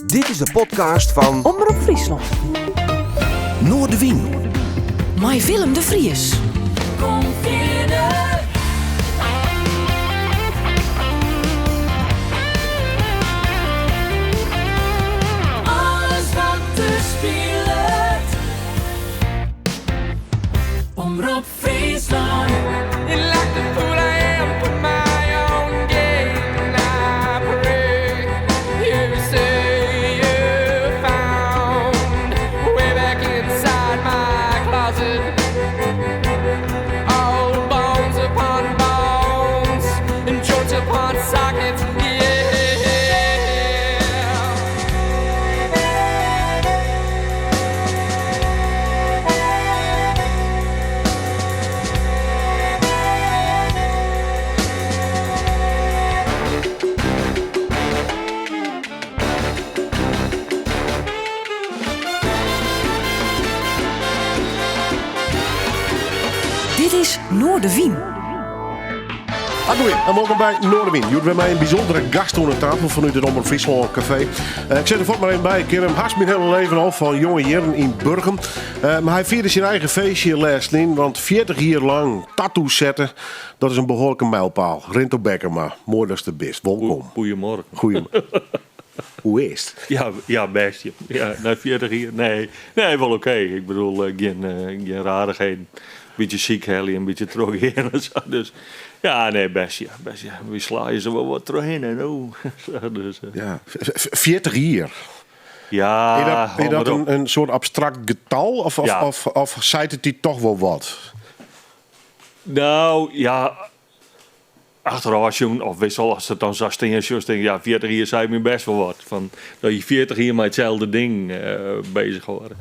Dit is de podcast fan Omrop Fryslân. Noardewyn. Mei Willem de Vries. Kom fierder. Alles wat der spilet. Omrop Fryslân. You like the fool I am, put my own game. I pray you say you found way back inside my closet. Old bones upon bones and joints upon sockets. Yeah. Dit is Noardewyn. Hartlik en wolkom by Noardewyn. Hjoed wer mei in bysûndere gast oan de tafel fanút it Omrop Fryslân Kafee. Eh, ik set der fuort mar even by. Ik ken him hast myn hiele leven al fan jonge jierren yn Burgum. Eh, mar hy fierde syn eigen feestje lêstlyn, want 40 jier lang tattoos sette, dat is in behoarlike mijlpaal. Rinto Bekkema, moai datst der bist. Wolkom. Goedemorgen. Goedemorgen. Hoe is it? Ja, ja, bêst. Ja, nei 40 jier. Nee, nee, wol oké. Ik bedoel, eh, gjin, eh, gjin rarichheden. Bytsje siik helje, in bytsje trochgean en sa. Dus ja, nee, bêst, ja, bêst, ja. Wy slaaie se wol wat trochhinne, no. Sa, dus, eh. Ja, 40 jier. Ja, Is dat, is hou dat mar op. in soart abstrakt getal of, of, Ja. of, of seit it dy toch wol wat? Nou, ja, achterôf sjoen, of witst wol, ast it dan sa stean sjochst, tink ik, ja, 40 jier seit my bêst wol wat. Fan, dat je 40 jier mei itselde ding bezich hâlde.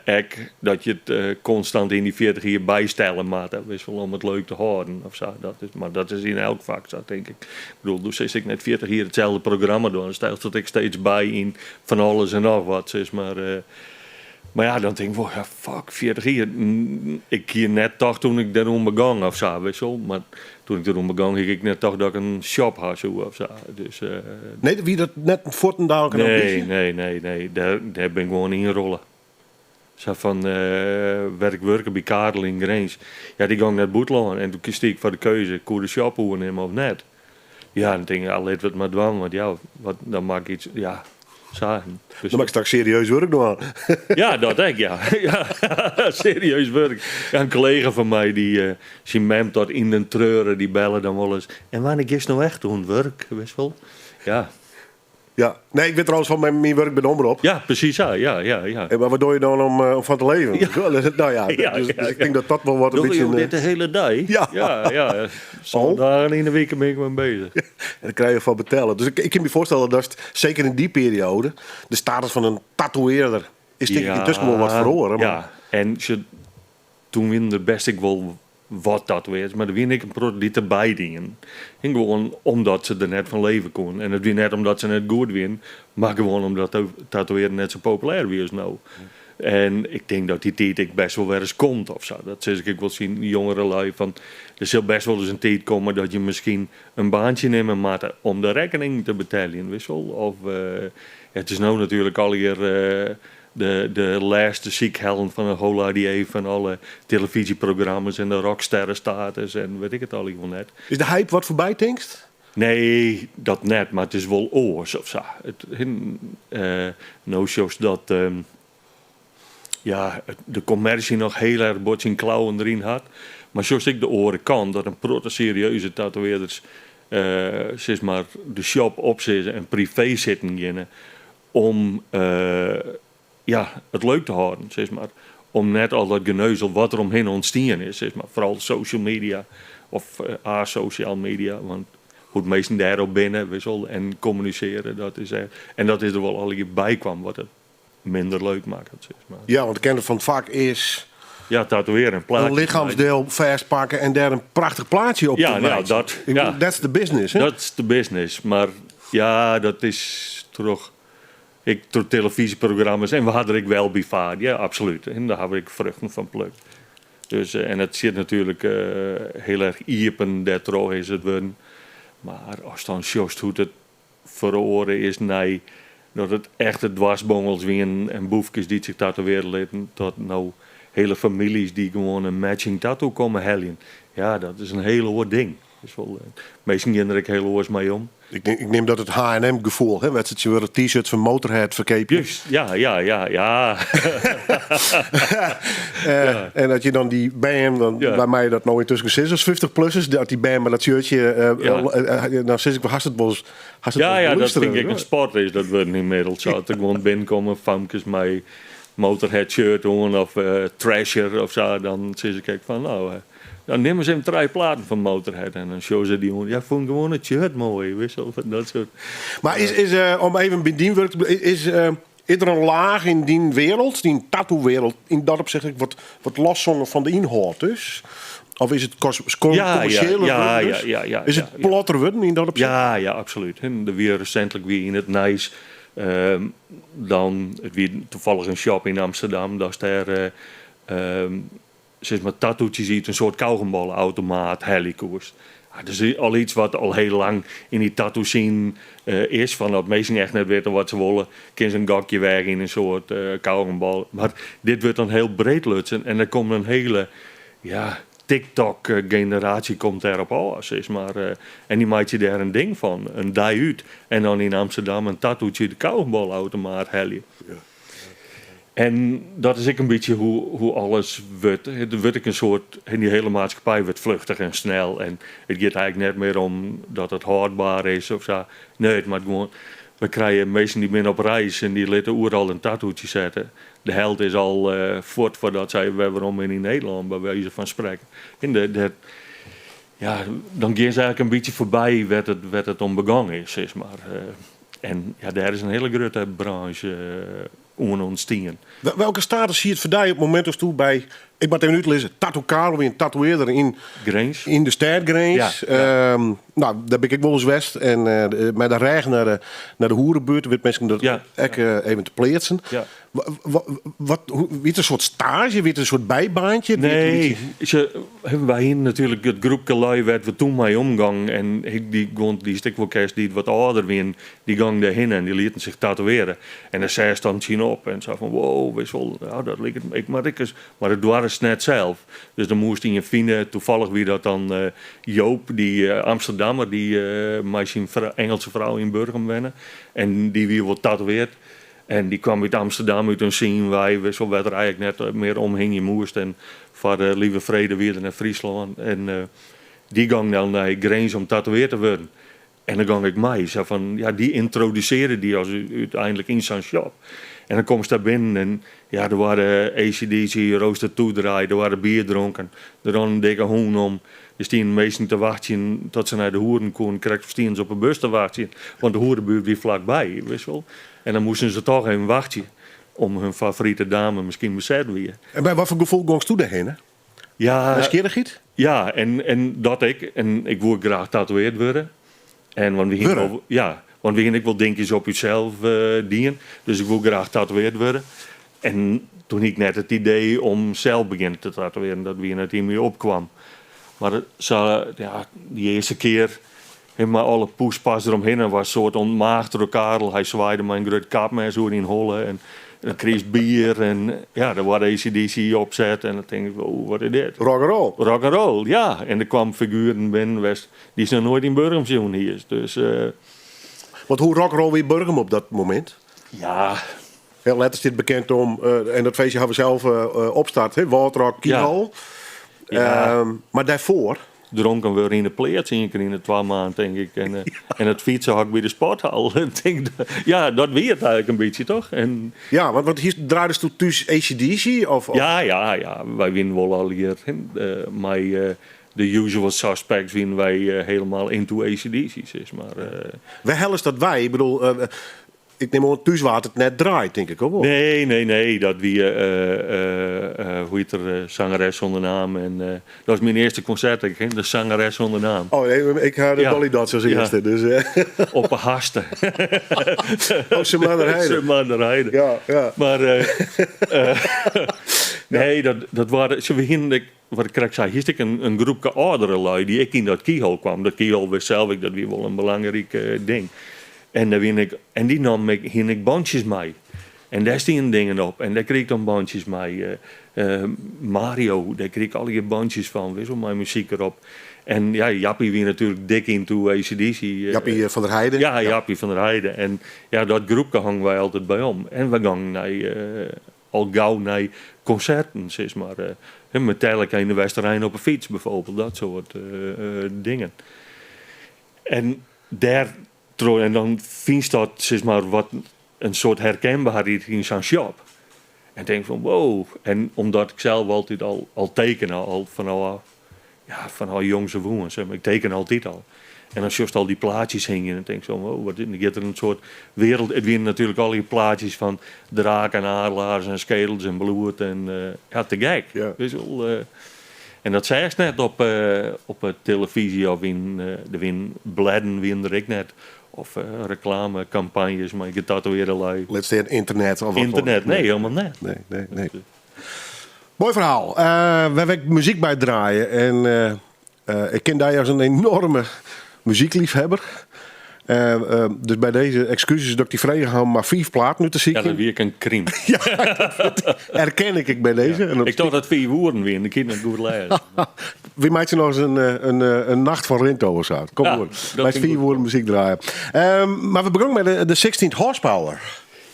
Ek dat je it konstant yn dy 40 jier bystelle moatte, witst wol, om it leuk te hâlden of sa. Dat is, mar dat is yn elk fak sa, tink ik. Ik bedoel, do silst ek net 40 jier itselde programma dwaan. Dan stelst it ek steeds by yn fan alles en noch wat, sis mar. Mar ja, dan tink ik wol, ja, fuck, 40 jier. Ik hie net tocht toen ik dêroan begong of sa, witst wol. Mar toen ik deroan begong, hie ik net tocht dat ik in shop ha soe of sa. Dus, Nee, wie dat net fuortendalik in Nee, ambysje? nee, nee, nee. Dêr, dêr bin ik gewoan ynrolle. Sa fan, wêr't ik wurke by Karel yn Grins. Ja, dy gong nei it bûtenlân en toen stie ik foar de keuze, koe de shop oernimme of net. Ja, dan tink ik, ja, lit we it mar dwaan, want ja, wat, dan moat ik iets, ja, sa. Dus, Dan moat ik straks serieus wurk dwaan. Ja, dat ek, ja. Ja, serieus wurk. Ja, in kollega fan my, dy, syn mem tot yn den treure, dy belle dan wolris. En wannear giest no echt oan it wurk, witst wol? Ja. Ja, nee, ik wit trouwens fan myn wurk by de Omrop. Ja, presys sa, ja, ja, ja. En mar wat doch je dan om fan te leven? Ja. Nou ja, Ja, dus, ja, dus ik ja. tink dat dat wol wat in Dogge bytsje jo dit de hiele dei? Ja. Ja, ja. Sân Oh. dagen yn 'e wike bin ik mei bezich. En dêr krije je foar betelle. Dus ik kin my foarstelle datst, seker yn dy perioade, de status fan in tatoeëarder is tink ik yntusken wol wat feroare. Mar Ja, en sjoch, toen wienen der bêst ek wol wat tatoeëarders, mar der wienen ek in protte dy't derby dienen. En gewoan omdat se der net fan leve koenen. En it wie net omdat se net goed wienen, mar gewoan omdat tatoeëaren net sa populêr wie as no. En ik tink dat dy tiid ek bêst wol wer ris komt of sa. Dat sis ik ek wol tsjin jongere lui fan, der sil bêst wol ris in tiid komme dat je miskien in baantsje nimme moatte om de rekkening te beteljen, witst wol. Of, ja, it is no natuerlik allegear de lêste sykhellen fan de Holadier fan alle telefyzjeprogramma's en de rocksterrestatus en wit ik it allegear wol net. Is de hype wat foarby, tinkst? Nee, dat net, mar it is wol oars of sa. It, no sjochst dat, ja, de kommersje noch hiel erch bot syn klauwen deryn hat. Mar sjochst ek de oare kant, dat in protte serieuze tatoeëarders sis mar de shop opsizze en privee sitten geane om ja, it leuk te hâlden, sis mar. Om net al dat geneuzel wat der omhinne ûntstien is, sis mar. Foaral social media of asosjaal media, want hoe't minsken dêrop binne, witst wol, en kommunisearje, dat is echt, en dat is der wol allegear by kwam wat it minder leuk makket, sis mar. Ja, want de kennis fan it fak is Ja, tatoeëren, in plaatsjes lichemsdiel fêstpakke en dêr in prachtich plaatsje op te Ja, ja, meitsjen. dat, Ik ja. bedoel, that's the business, hè? Dat is de business, mar ja, dat is troch ek troch telefyzjeprogramma's en we ha der ek wel by faard, ja, absolút. En dêr ha we ek fruchten fan plukt. Dus, en it sit natuerlik hiel erch iepen, dêrtroch is it wurden. Mar ast dan sjochst hoe't it feroare is nei Dat it echte dwarsbongels wienen en boefkes dy't sich tatoeëarje litten, tot no hele famyljes dy't gewoan in matching tattoo komme heljen. Ja, dat is in hiel oar ding. Dus wol, minsken gean der ek hiel oars mei om. Ik, ik nim dat it H&M gefoel, hè, wêr't se tsjintwurdich t-shirts fan Motorhead ferkeapje. Juist, ja, ja, ja, ja. En dat je dan dy bern, dan, Ja. wy meie dat no yntusken sizze as 50-plussers, dat dy bern mei dat shirtje, dan sis ik, hast it wolris, hast it Ja, wolris ja, dat belústere, fyn ik ek in sport is dat wurden ynmiddels. Sa, as der gewoan binnenkomme famkes mei Motorhead shirt oan of Thrasher of sa, dan sis ik ek fan, no, dan nimme se even trije platen fan Motorhead en dan sjogge se dy oan. Ja, fûn gewoan it shirt moai, wist wel, dat soort. Mar is, is om even by dyn wurk te bliuwen, is, is der in laach yn dyn wereld, dyn tattoo-wereld, yn dat opsicht ek wat, wat lossongen fan de ynhâld dus? Of is it kommersjeler wurden dus? Ja, Is it platter wurden yn dat opsicht? Ja, ja, absolút. Der wie resintlik wie yn it nijs, dan, it wie tafallich in shop yn Amsterdam, datst dêr sis mar tattootsjes út in soart kauwgomballeautomaat helje koest. Ja, dat is al iets wat al hiel lang yn dy tattoo scene is, fan dat minsken echt net witte wat se wolle, kinne se in gokje weagje yn in soart kauwgombal. Mar dit wurdt dan hiel breed lutsen en der komt in hiele, ja, TikTok-generaasje komt dêrop ôf, sis mar. En dy meitsje dêr in ding fan, in dei út. En dan yn Amsterdam in tattootsje út de kauwgombalautomaat helje. En dat is ek in bytsje hoe alles wurdt. Der wurdt ek in soart, en dy hiele maatskippij wurdt fluchtich en snel. En it giet eigentlik net mear om dat it hâldber is of sa. Nee, it moat gewoan. We krije minsken dy binne op reis en dy litte oeral in tattootsje sette. De helte is al fuort foardat sy wer werom binne yn Nederlân, by wize fan sprekken. En de, ja, dan gean se eigentlik in bytsje foarby wêr't it om begûn is, sis mar. En ja, dêr is in hiele grutte branche oan ûntstien. Welke status hie it foar dy op it momint datsto by, ik moat even útlizze, Tattoo Karel wie in tatoeëarder yn Grins. Yn de stêd Grins. Ja, ja. No, dêr bin ik ek wolris west. En mei de rêch nei de hoerebuert, wit minsken dat ek even te pleatsen. Ja. Wat, wie it in soart staazje? Wie it in soart bybaantje? Nee, se, wy hienen natuerlik it groepke lui wêr't we toen mei omgongen. En ik, dy, guon dy'tst ek wol kenst, dy't wat âlder wienen, dy gongen dêrhinne en dy lieten sich tatoeëarje. En dêr seachst dan tsjin op en sa fan, wow, witst wol, ja, dat liket my, ik moat ek ris. Mar dat doardest net sels. Dus dan moast ien fine, toevallig wie dat dan Joop, dy Amsterdammer, dy't mei syn Engelse frou yn Burgum wenne. En dy wie wol tatoeëard. En dy kwam út Amsterdam, út in scene wei, witst wol, wêr't er eigentlik net mear omhingje moast. En foar de lieve frede wie er nei Fryslân. En dy gong dan nei Grins om tatoeëard te wurden. En dan gong ik mei. Sa fan, ja, dy yntrodusearre dy as úteinlik yn sa'n shop. En dan komst dêr binnen en ja, der waarden ACDC rooster toedraaid, der waarden bier dronken, der rûn in dikke hûn om. Der stienen minsken te wachtsjen tot se nei de hoeren koenen, krekt of stienen se op 'e bus te wachtsjen, want de hoerebuert wie flakby, witst wol. En dan moasten se toch even wachtsje om hun favorite dame miskien beset wie. En by watfoar gefoel gongst doe dêrhinne? Ja. Nijsgjirrichheid? Ja, en dat ek. En ik woe graach tatoeëard wurde. En want we hienen Wurde? wol, ja, want we hienen ek wol dinkjes op ússels dien. Dus ik woe graach tatoeëard wurde. En toen hie ik net it idee om sels begjinne te tatoeëarjen. Dat wie net yn my opkwam. Mar sa, ja, dy earste kear, mei alle poespas deromhinne, was in soart ontmaagd troch Karel. Hy swaaide mei in grut kapmes oer dyn holle en dan krigest bier en ja, der waard ACDC opset en dan tink ik, oh, wat is dit? Rock and roll. Rock and roll, ja. En der kwamen figueren binnen west dy'tst noch noait yn Burgum sjoen hiest. Dus, Want hoe rock and roll wie Burgum op dat momint? Ja. Heel letter stiet bekend om, en dat feestje hawwe we sels opstart, hè, Wâldrock Keyhole. Ja. Mar dêrfoar? Dronken wurde yn de pleats ien kear yn de 2 maand, tink ik. En, en it fytsehok by de sporthal. Tink, ja, dat wie it eigentlik in bytsje, toch? En, Ja, want hier draaidest doe thús ACDC? Of? Ja, ja, ja. Wy wienen wol al hjir, hè, mei de usual suspects wienen wy helemaal into ACDC, sis mar. Wêr hellest dat wei? Ik bedoel, ik nim oan, thús waard it net draaid, tink ik, of wol? Nee, nee, nee. Dat wie, hoe hjit er, Zangeres zonder naam. En dat was myn earste konsert, ik, hè, de Zangeres zonder naam. Oh, nee, ik ha de Dolly Dots as earste. Dus. Op 'e haste. Oh, Sumarderheide. Sumarderheide. Ja, ja. Mar, nee, dat waren, se wienen, ik, wat ik krekt sei, hiest ek in groepke âldere lui dy't ek yn dat keyhole kwam. Dat keyhole wist sels ek, dat wie wol in belangryk ding. En dêr wiene ek, en dy nam ik, hiene ek bantsjes mei. En dêr stienen dingen op. En dêr krige ik dan bantsjes mei. Mario, dêr krige ik allegear bantsjes fan, witst wol, mei muzyk derop. En ja, Jappie wie natuerlik dik into ACDC. Jappie van der Heide? Ja, Jappie van der Heide. En ja, dat groepke hongen wy altyd by om. En we gongen nei, al gau nei konserten, sis mar. Metallica yn de Westerein op 'e fyts bijvoorbeeld, dat soart dingen. En dêr troch, en dan fynst dat, sis mar, wat in soart herkenbaarheid yn sa'n shop. En tink fan wow. En omdat ik sels altyd al, al tekene, al fanôf, ja, fanôf jongs af oan, zeg maar. Ik teken altyd al. En dan sjochst al dy plaatsjes hingjen en tink zo, wow, wat, dan giet der in soart wereld. It wiene natuerlik al dy plaatsjes fan draken en adelaars en skedels en bloed en ja, te gek. Ja. Dus wel, en dat seachst net op de televyzje of yn de win blêden wiene der ek net. Of reklamekampanjes mei getatoeëarde lui. Lit stean ynternet of wat Ynternet, nee, helemaal net. Nee, nee, nee. Moai ferhaal. We hawwe ek muzyk by draaie en ik ken dy as in enoarme muzykleafhawwer. Dus by dizze ekskuzes dat ik dy frege ha om mar fiif platen út te Ja, sykjen. dat wie ek in krym. Ja, dat erken ik ek by dizze. En dat Ik tocht dat it fiif oeren wiene, ik kin net goed lêze. Wy meitsje noch ris in nacht fan Rinto of sa. Kom Ja, goed. dat Mei vind ik fiif goed. oeren muzyk draaie. Mar we begonnen mei de 16th Horsepower.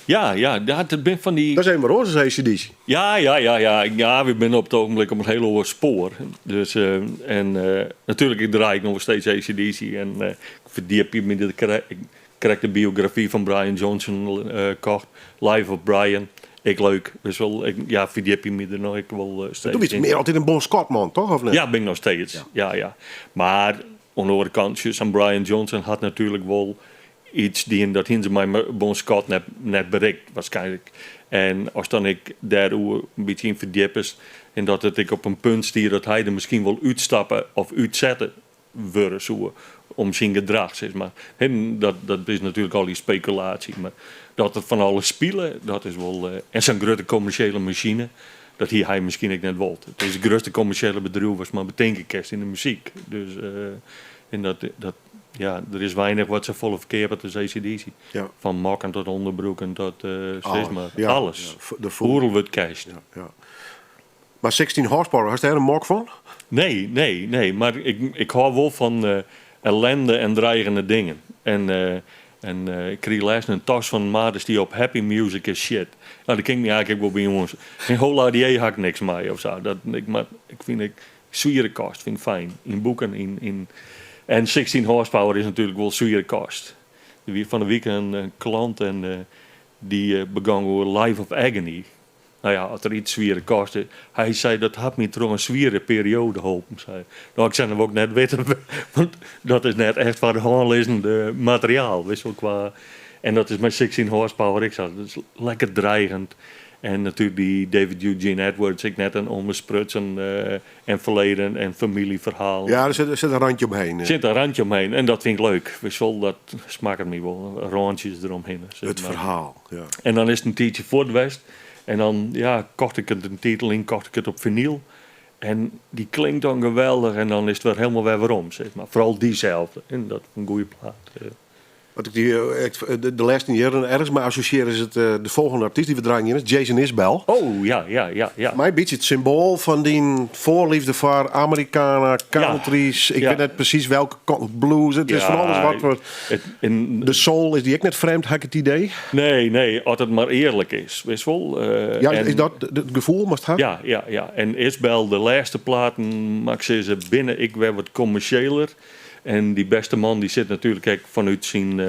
Ja, ja, dat bin fan dy. Dat is even wat oars as ACDC. Ja, ja, ja, ja. Ja, we binne op it ogenblik op in hiel oar spoar. Dus, en natuerlik, ik draai ek noch wol steeds ACDC en ik ferdiepje my der ik krekt de biografy fan Brian Johnson kocht, Life of Brian. Ek leuk. Dus wol, ik, ja, ferdiepje my der noch ek wol steeds Do wiest yn. mear altyd in Bon Scott man, toch? Of net? Ja, bin ik noch steeds. Ja. Ja, ja. Mar oan de oare kant, sjoch, sa'n Brian Johnson hat natuerlik wol iets dien dat hiene se mei Bon Scott net berikt waarskynlik. En ast dan ek dêroer in bytsje yn ferdjippest en dat it ek op in punt stie dat hy der miskien wol útstappe of útsette wurde soe om syn gedrach, sis mar. En dat is natuerlik al dy spekulaasje, mar dat er fan alles spile, dat is wol. En sa'n grutte kommersjele masine, dat hie hy miskien ek net wold. It is it grutste kommersjele bedriuw watst mar betinke kinst yn de muzyk. Dus en dat, ja, der is weinich wat safolle ferkeapet as ACDC. Ja. Fan mokken tot ûnderbroeken tot, sis mar, Ja. alles. Ja, de voer. Oeral wurdt casht. Ja, ja. Mar 16 Horsepower, hast dêr in mok fan? Nee, nee, nee. Mar ik, ik hâld wol fan ellende en dreigende dingen. En, en ik krige lêsten in tas fan in maat, dêr stie op Happy Music is shit. Nou, dêr kin ik my eigentlik ek wol by oan. In Hola Die ha ik niks mei of sa. Dat, ik, mar ik fyn ek swiere kost, fyn ik fijn. Yn boeken, yn, yn, en 16 Horsepower is natuerlik wol swiere kost. Der wie fan 'e wike in klant en dy begûn oer Life of Agony. No ja, as der iets swiere kost is. Hy sei, dat hat my troch in swiere perioade holpen, sei hy. No, ik sei, dan wol ik net witte, want dat is net echt foar de hân lizzende materiaal, witst wol, kwa... En dat is mei 16 Horsepower ek sa. Dat is lekker dreigend. En natuerlik dy David Eugene Edwards, ek net in ûnbesprutsen en ferleden en famyljeferhaal. Ja, der sit in randje omheen. Der sit in randje omheen en dat fyn ik leuk. Witst wol, dat smakket my wol, rântsjes deromhinne, sis It mar. ferhaal, ja. En dan is it in tiidsje fuort west en dan, ja, kocht ik it in tiid lyn, kocht ik it op finyl. En dy klinkt dan geweldich en dan is it wer helemaal wer werom, sis mar. Foaral dyselde, en dat is in goede plaat. Wat ik dy de lêste jierren ergens mei assosjearje is it de folgjende artyst dy't we draaien gean is Jason Isbell. Oh, ja, ja, ja, ja. My bytsje it symboal fan dyn foarliefde foar Americana, country's. Ik wit net presys welke kant, blues, it is fan alles wat we Het, De soul is dy ek net frjemd, ha ik it idee. Nee, nee, as it mar earlik is, witst wol. Ja, en is dat it gefoel moatst ha? Ja, ja, ja. En Isbell, de lêste platen, moat ik sizze, binne ek wer wat kommersjeler. En dy bêste man dy sit natuerlik ek fanút syn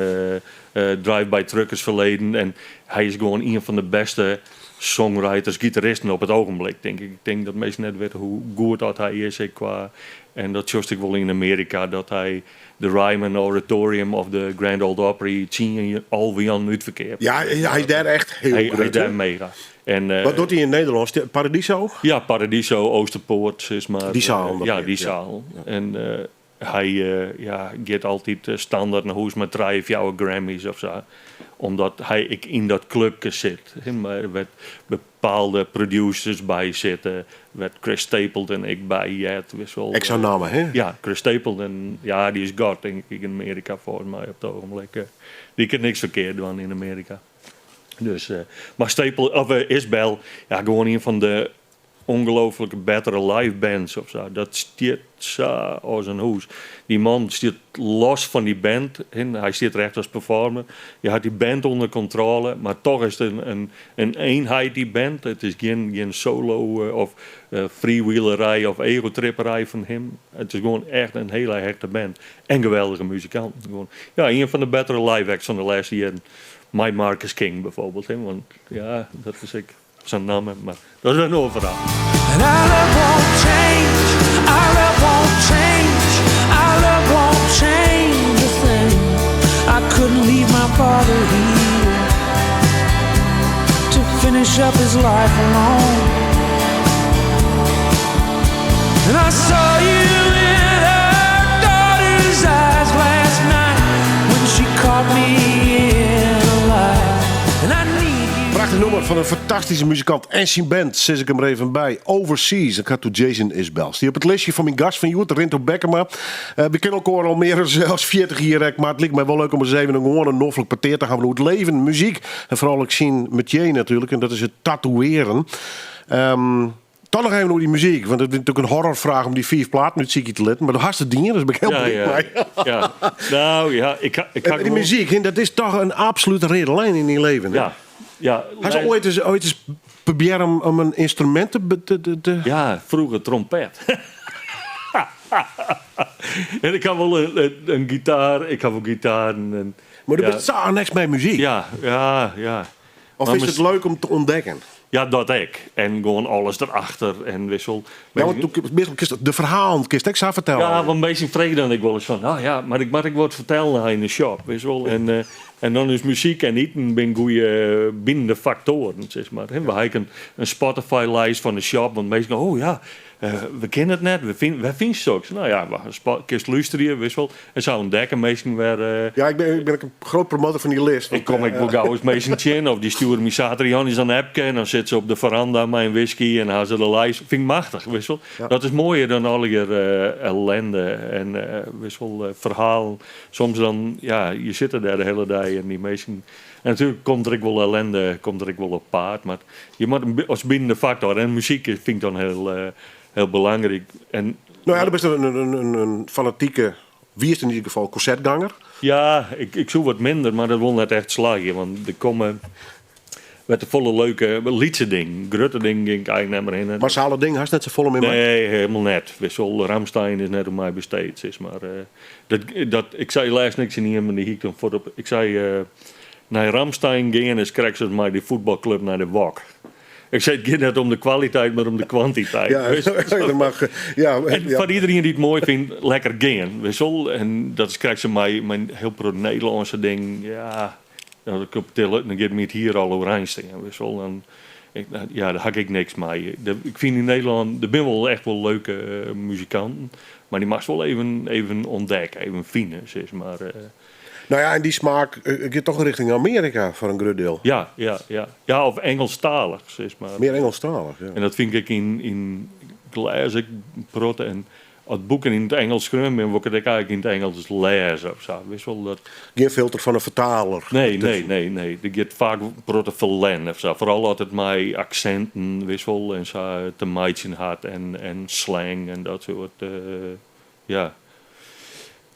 drive-by truckers ferleden. En hy is gewoan ien fan de bêste songwriters, gitaristen op it ogenblik, tink ik. Ik tink dat minsken net witte hoe goed dat hy is ek kwa. En dat sjochst ek wol yn Amearika, dat hy de Ryman Auditorium of de Grand Ole Opry tsien, 11 jierren útferkeapet. Ja, hy is dêr echt hiel Hy grut, is dêr hè? mega. En, Wat docht hy yn Nederlân? Paradiso? Ja, Paradiso, Oosterpoort, sis mar. Dy zaal nog Ja, meer, dy ja. zaal. En Hy ja, giet altyd standert nei hûs mei trije, fjouwer Grammys of sa. Omdat hy ek yn dat klupke sit. Wêr't bepaalde producers by sitte. Wêr't Chris Stapleton ek by heart. Witst wol. Ek sa'n namme, hè? Ja, Chris Stapleton, ja, dy is God, tink ik, yn Amearika folgens my op it ogenblik. Dy kin niks ferkeard dwaan yn Amearika. Dus, mar Staple, of Isbell, ja, gewoan ien fan de ongelooflijke bettere live bands of sa. Dat stiet sa as in hûs. Dy man stiet los fan dy band. Hy stiet der echt as performer. Hy hat dy band ûnder kontrôle, mar toch is it in eenheid, dy band. It is gjin solo of freewheelerij of egotripperij fan him. It is gewoan echt in hiele hechte band. En geweldige muzikanten. Gewoan, ja, ien fan de bettere live acts fan de lêste jierren. Mei Marcus King byfoarbyld. Want ja, dat is ek sa'n namme, mar dat is wer in oar ferhaal. And our love won't change, our love won't change, our love won't change a thing. I couldn't leave my father here to finish up his life alone. And I saw you in her daughter's eyes last night when she caught me in a lie. And I need you. Prachtich nûmer fan in fantastyske muzikant en syn band, sis ik him der even by. Overseas, ik ha it oer Jason Isbell. Stie op it listje fan myn gast fan hjoed, Rinto Bekkema. We kenne elkoar al mear as 40 jier, ek, mar it liket my wol leuk om ris even in gewoan in noflik petear te hawwen oer it leven, muzyk en foaral ek syn metier natuerlik, en dat is it tatoeëren. Toch noch even oer dy muzyk, want it is natuerlik in horrorfraach om dy fiif platen útsykje te litten, mar do hast it dien, dus bin ik hiel bliid mei. Ja. Nou ja, ik ha, ik ha Dy gewoan muzyk, hè, dat is toch in absolute reade lijn yn dyn leven, hè? Ja, ja. Hast oait ris probearre om in ynstrumint te be-, te, te, te Ja, froeger trompet. En ik ha wol in gitaar, ik ha wol gitaren en Mar do ja. bist sa anneks mei muzyk. Ja, ja, ja. Of Maar is it leuk om te ûntdekken? Ja, dat ek. En gewoan alles derachter en wissel. Ja, want do meastal kinst de ferhalen kinst ek sa fertelle. Ja, want minsken freegje dan ek wolris fan, oh ja, mar ik moat ek wat fertellen yn de shop, witst wol. En dan is muzyk en iten binne goede binende faktoaren, sis mar. We ha ek in Spotify-lijst fan de shop, want minsken, oh ja, we kenne it net, wêr fynst soks? Nou ja, we kinst lústerje, witst wol. En sa ûntdekke minsken wer. Ja, ik bin ek in grut promotor fan dy list. Ik kom ek wol gau ris minsken tsjin, of dy stjoere my saterdeitemoarns in appke en dan sitte se op de feranda mei in whisky en ha se de lijst. Fyn ik machtich, witst wol. Ja. Dat is moaier dan allegear ellende en witst wol, ferhalen. Soms dan, ja, je sitte dêr de hiele dei en dy minsken. En natuerlik komt der ek wol ellende, komt der ek wol op paad, mar je moatte as binende faktor en muzyk fyn ik dan hiel belangryk. En Nou ja, do bist in fanatike, wiest yn ieder gefal konsertganger. Ja, ik soe wat minder, mar dat wol net echt slagje, want der komme wer te folle leuke lytse dingen. Grutte dingen gean ik eigentlik net mear hinne. Massale dingen hast net safolle mear mei? Nee, hielendal net. Witst wol, Rammstein is net oan my besteed, sis mar. Ik sei lêsten ek tsjin ien, dy hie ik dan fuort op. Ik sei, nei Rammstein gean is krekt as mei dy fuotbalklup nei de wok. Ik sei, it giet net om de kwaliteit, mar om de kwantiteit. Ja, dat mag, ja, En ja. foar iedereen dy't it moai fynt, lekker gean. Witst wol, en dat is krekt sa mei in hiel protte Nederlânske dingen. Ja, dan ik op tele, dan giet my it hier al oerein stean. Witst wol, dan, ik, nou, ja, dêr ha ik niks mei. De, ik fyn yn Nederlân, der binne wol echt wol leuke muzikanten, mar dy moatst wol even ûntdekke, even fine, sis mar. Nou ja, en dy smaak giet toch richting Amearika foar in grut diel. Ja, ja, ja. Ja, of Engelstalich, sis mar. Mear Engelstalich, ja. En dat fyn ik yn lês ik in protte en as boeken yn it Ingelsk skreaun binne, wol ik it ek eigentlik yn it Ingelsk lêze of sa. Witst wol dat Gjin filter fan in fertaler. Nee, nee, nee, nee. Der giet faak in protte ferlern of sa. Foaral as it mei aksinten, witst wol, en sa te meitsjen hat en slang en dat soart, ja,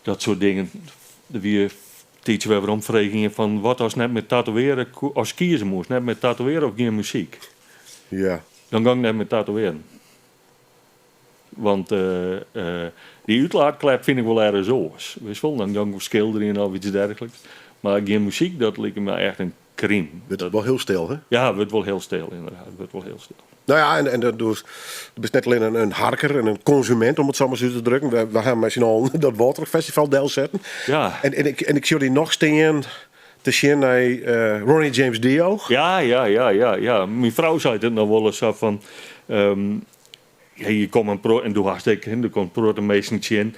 dat soart dingen. Der wie tiidsje wer werom frege ien fan wat as net mear tatoeëare koe, as kieze moast, net mear tatoeëare of gjin muzyk. Ja. Dan gong ik net mear tatoeëaren. Want dy útlaatklep fyn ik wol ergens oars. Witst wol, dan gong ik skilderjen of iets dergelijks. Mar gjin muzyk, dat like my echt in krym. Wurdt it wol hiel stil, hè? Ja, wurdt wol hiel stil, ynderdaad. Wurdt wol hiel stil. Nou ja, en dat do bist net allinne in harker en in konsumint, om it sa mar út te drukken. We hawwe mei syn allen dat Water Festival delsetten. Ja. En ik sjoch dy noch stean te sjen nei Ronnie James Dio. Ja, ja, ja, ja, ja. Myn frou seit it noch wolris sa fan, ja, je komme in pro-, en do hast ek, hè, der komt in protte minsken tsjin.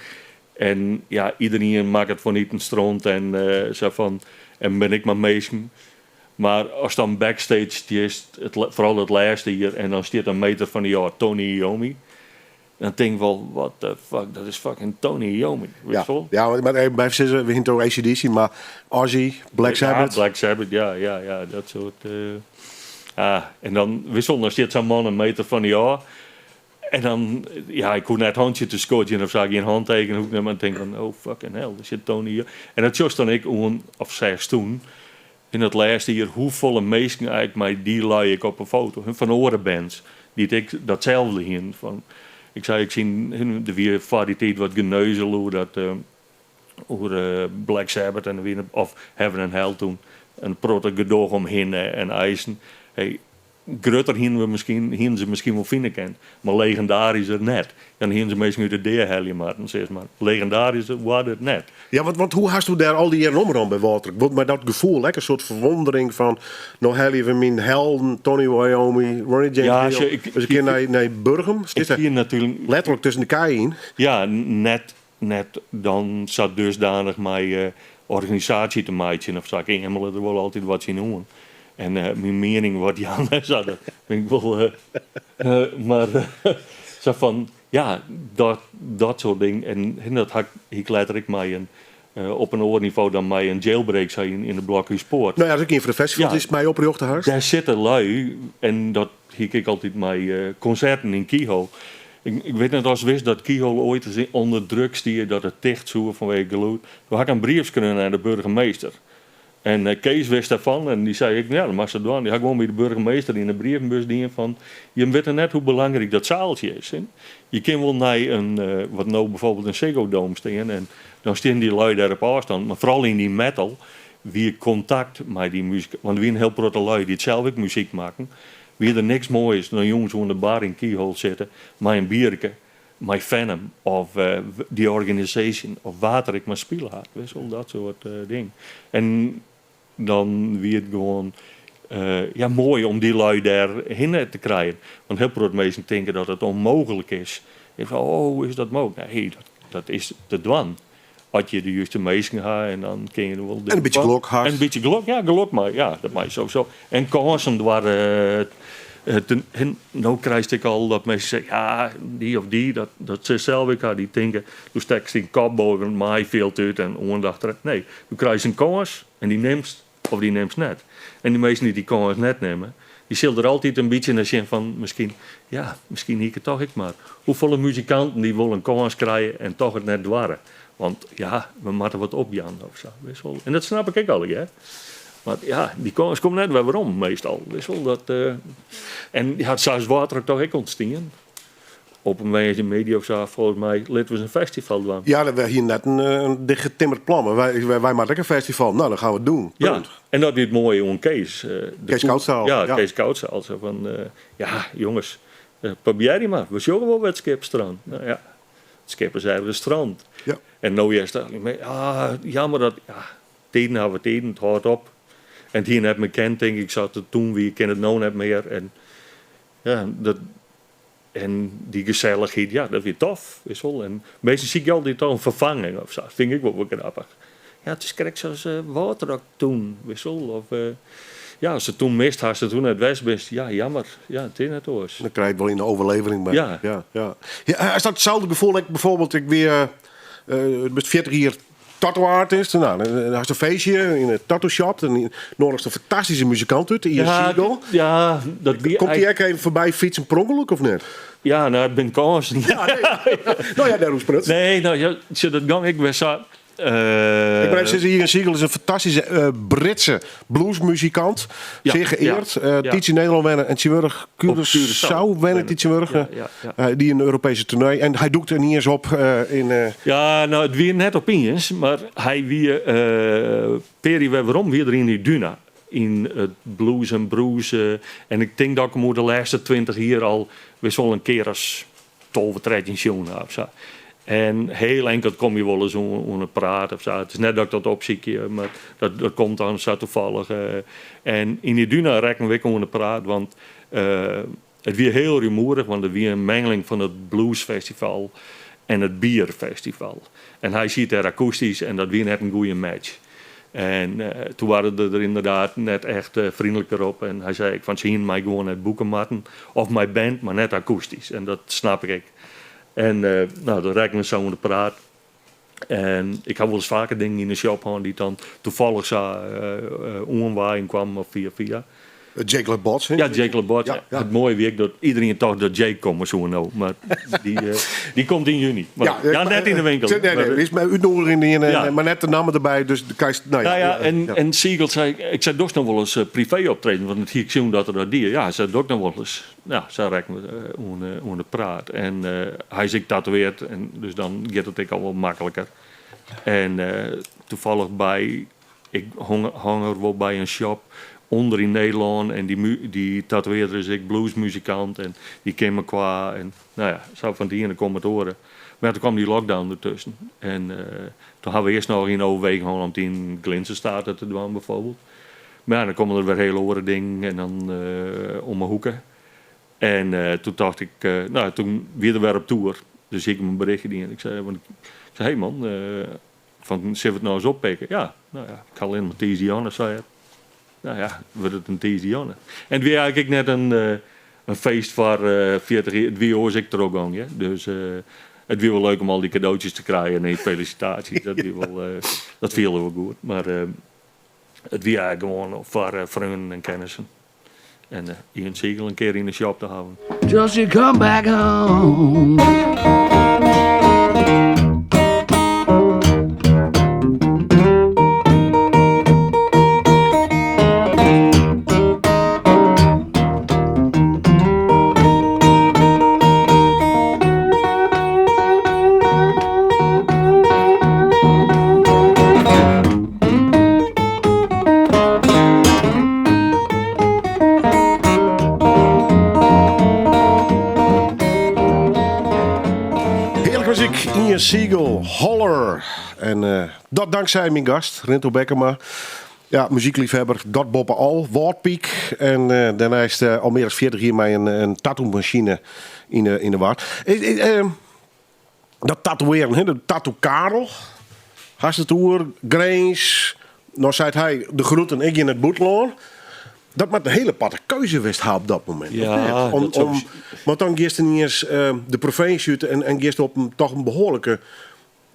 En ja, iderien makket fan iten stront en sa fan, en bin ik mar minsken. Mar ast dan backstage stiest, it, foaral it lêste jier, en dan stiet in meter fan dy ôf Tony Iommi, dan tink ik wol, what the fuck, dat is fucking Tony Iommi, witst wol? Ja, mar even by sizze, we hiene it oer ACDC, mar Ozzy, Black Sabbath. Ja, Black Sabbath, ja, dat soart. Ah, en dan, witst wol, dan stiet sa'n man in meter fan dy ôf. En dan, ja, ik hoech net hantsje te skodzjen of sa, gjin hanteken hoech ik net, mar dan tink ik fan, oh fucking hell, dêr sit Tony hier. En dat sjochst dan ek oan, of seachst toen, yn it lêste jier, hoefolle minsken eigentlik mei dy lui ek op 'e foto, fan oare bands, dy't ek datselde hienen. Fan, ik sei, ik syn, der wie foar dy tiid wat geneuzel oer dat, oer Black Sabbath en der wie, of Heaven and Hell toen, in protte gedoch om hinne en eisen. Hey, Grutter hienen we miskien, hienen se miskien wol fine kind, mar legendarysker net. Dan hienen se minsken út de dea helje moatten, sis mar. Legendarysker waard it net. Ja, want hoe hasto dêr al dy jierren omrûn by Wâldrock? Want mei dat gefoel, ek in soart ferwondering fan, no helje we myn helden, Tony Iommi, Ronnie James Ja, Dio, sjoch, ik, ris in kear nei Burgum. Ik hie natuerlik Letterlik tusken de kij yn. Ja, net dan sa dusdanich mei organisaasje te meitsjen of sa. Ik eamele der wol altyd wat tsjin oan. En myn miening wat jaan en sa, dat fyn ik wol. Mar sa fan, ja, dat soart dingen. En dat ha ik letter ek mei in, op in oar nivo dan mei in Jailbreak sa yn de Blokhúspoart. No ja, dat is ek ien fan de festivals dy'tst mei oprjochte hast. Dêr sitte lui, en dat hie ik ek altyd mei konserten yn Keyhole. Ik wit net oftst wist dat Keyhole oait ris ûnder druk stie dat it ticht soe fanwege gelûd. Doe ha ik in brief skreaun nei de burgemeester. En Kees wist dêrfan en dy sei ek, ja, dat moatst dwaan. Dy ha gewoan by de burgemeester yn de brievenbus dien fan, jim witte net hoe belangryk dat saaltsje is. Je kin wol nei in, wat no bijvoorbeeld in Ziggo Dome stean en dan stean dy lui dêr op ôfstân, mar foaral yn dy metal wie kontakt mei dy muzikanten, want der wiene in hiel protte lui dy't sels ek muzyk makken, wie der niks moaiers dan jûns oan de bar yn Keyhole sitte mei in bierke mei Venom of The Organization of wa't der ek mar spile hat, witst wol, dat soart ding. En dan wie it gewoan ja, moai om dy lui dêr hinne te krijen. Want hiel protte minsken tinke dat it ûnmooglik is. Ik fan, oh, hoe is dat mooglik? Nee, dat is te dwaan. As je de juste minsken ha en dan kin je der wol. En in bytsje gelok hast. En in bytsje gelok, ja, gelok mei, ja, dat mei sowieso. En kânsen doar. No krijst ek al dat minsken sizze, ja, dy of dy, dat se sels ek ha, dy tinke, do stekst dyn kop boven it maaifjild út en oandacht. Nee, do krijst in kâns en dy nimst of dy nimst net. En dy minsken dy't dy kâns net nimme, dy sille der altyd in bytsje nei sjen fan, miskien, ja, miskien hie ik it toch ek mar. Hoefolle muzikanten dy wol in kâns krije en toch it net doarre. Want ja, we moatte wat opjaan of sa, witst wol. En dat snap ik ek allegear. Mar ja, dy kâns komt net wer werom meastal, witst wol. Dat, en ja, sa is Wâldrock toch ek ûntstien. Op in woansdeitemiddei of sa, folgens my, litte we ris in festival dwaan. Ja, we hiene net in dichtgetimmerd plan, mar wy moatte ek in festival. Nou, dan gaan we it doen. Ja, Punt. en dat wie it moaie oan Kees. Kees Koudstaal. Ja, Kees Koudstaal. Sa fan, ja, jonges, probearje mar. We sjogge wol wêr't it skip strandt. Nou ja, it skip is ergens strand. En no hearst eigentlik, ah, jammer dat, ja, tiden hawwe tiden, it hâldt op. En it hie net mear kind, tink ik, sa't it toen wie, kin it no net mear. En ja, dat, en dy gesellichheid, ja, dat wie tof, witst wol. En minsken sykje altyd toch in ferfanging of sa, fyn ik wol wat grappich. Ja, it is krekt sa as Wâldrock toen, witst wol. Of ja, ast it toen mist hast, en toen net west bist, ja, jammer. Ja, it is net oars. Dan krij je it wol yn de overlevering by. Ja. Ja, ja. Ja, is dat itselde gefoel ek bijvoorbeeld, ik wie bist 40 jier tattoo artist. Nou, dan hast in feestje yn in tattoo shop. Dan noadigst in fantastyske muzikant út, Ian Siegel. Ja, dat wie Komt dy ek even foarby fytsen per ûngelok of net? Ja, nou, it binne kânsen. Ja, nee. Nou ja, dêroer sprutsen. Nee, nou, ja, sjoch, dat gong ek wer sa. Ik moet even zeggen, Ian Siegel is een fantastische Britse bluesmuzikant. Zeer geëerd. Tiids yn Nederlân wenne en tsjintwurdich Curaçao wenne tsjintwurdich. Die in Europese toernee. En hy dûkte iens op yn... Ja, nou, it wie net opiens, mar hy wie pear jier wer werom wie er yn Iduna. Yn it Blues and Brews. En ik tink dat ik him oer de lêste 20 jier al wis wol in kear as 12, 13 sjoen ha of sa. En hiel inkeld komme je wolris oan it praat of sa. It is net dat ik dat opsykje, mar dat komt dan sa toevallig. En yn Iduna rekken we ek oan de praat, want it wie hiel rumoerich, want it wie in mengeling fan it bluesfestival. En it bierfestival. En hy siet dêr akoestysk en dat wie net in goede match. En toen waren er inderdaad net echt vriendelijker op. En hy sei ek fan se hienen my gewoan net boeke moatten. Of mei band, mar net akoestysk. En dat snap ik. En no, dan rekken we sa oan de praat. En ik ha wolris faker dingen yn de shop hân dy't dan toevallig sa oanwaaien kwamen of fia fia. Jake LeBots, hè? Ja, Jake LeBots. Ja, ja. It moaie wie ek dat iderien tocht dat Jake komme soe no, mar dy komt yn juny. Mar, ja, net yn de winkel. Nee, nee, is mei útnoediging dien, Ja. mar net de namme derby, dus do krijst, nou ja, Nou ja, ja, ja. en Siegel sei, ik sei, dochst noch wolris privee optreden? Want it hie ik sjoen dat er dat die. Ja, hy sei, doch ik noch wolris. Nou, sa rekken we oan de praat. En hy is ek tatoeëard, en dus dan giet it ek al wol makliker. En toevallig by, ik hong er wol by in shop ûnder yn Nederlân en dy tatoeëarder is ek bluesmuzikant en dy ken mekoar en nou ja, sa fan it iene komt it oare. Mar ja, toen kwam dy lockdown dertusken en toen ha we earst noch yn overweging hân om it yn Glyntse State te dwaan bijvoorbeeld. Mar ja, dan komme der wer hiele oare dingen en dan om 'e hoeke. En toen tocht ik, nou, toen wie er wer op toer. Dus hie ik him in berichtje dien. Ik sei, want ik sei, hey man, fan, sille we it no ris oppikke? Ja, nou ja, ik ha allinnich mar tiisdeitejûn, sei er. Nou ja, wurdt it in tiisdeitejûn. En it wie eigentlik ek net in feest foar 40 jier. It wie oars ek trochgong, ja. Dus it wie wol leuk om al dy kadootsjes te krijen en dy felisitaasjes. Dat wie wol, dat fielde wol goed. Mar it wie eigentlik gewoan foar freonen en kennissen. En Ian Siegel in kear yn de shop te hawwen. Just you come back home. Hearlike muzyk, Ian Siegel, Holler. En dat tanksij myn gast, Rinto Bekkema. Ja, muzykleafhawwer, dat boppe al. Wâldpyk. En dêrneist al mear as 40 jier mei in tattoo-masine yn de war. Dat tatoeëren, hè, de tattoo Karel. Hast it oer Grins. No seit hy, de groeten, ik gean nei it bûtenlân. Dat moat in hiele aparte keuze west ha op dat momint. Ja, of net? dat soe Want dan giest iens de provinsje út en giest op in toch in behoarlike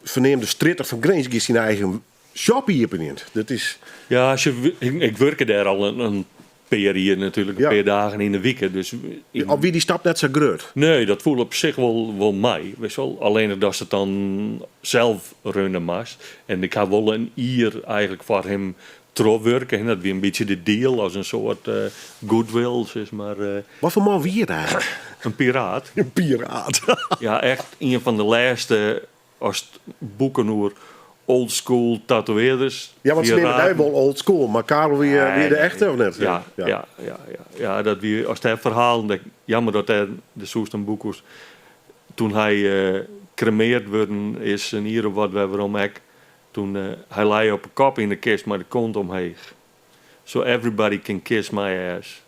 ferneamde strjitte fan Grins giest dyn eigen shop iepenjen. Dat is. Ja, als je, ik wurke dêr al in pear jier natuerlik, in pear dagen yn de wike. Dus yn Of wie dy stap net sa grut? Nee, dat foel op sich wol mei. Witst wol, allinnich datst it dan sels runne moatst. En ik ha wol in jier eigentlik foar him trochwurke. En dat wie in bytsje de deal as in soart goodwill, sis mar. Wat foar man wie it eigentlik? In piraat. In piraat. Ja, echt ien fan de lêste as boeken oer old school tatoeëarders. Ja, want se neame Piraten. dy wol old school, mar Karel wie de echte, of net? Ja, ja, ja, ja, ja, dat wie, as dêr ferhalen, dat, jammer dat dêr de soest in boek oer, toen hy kremeard wurden is, in jier of wat wer werom ek, toen hy lei op 'e kop yn de kist mei de kont omheech. So everybody can kiss my ass.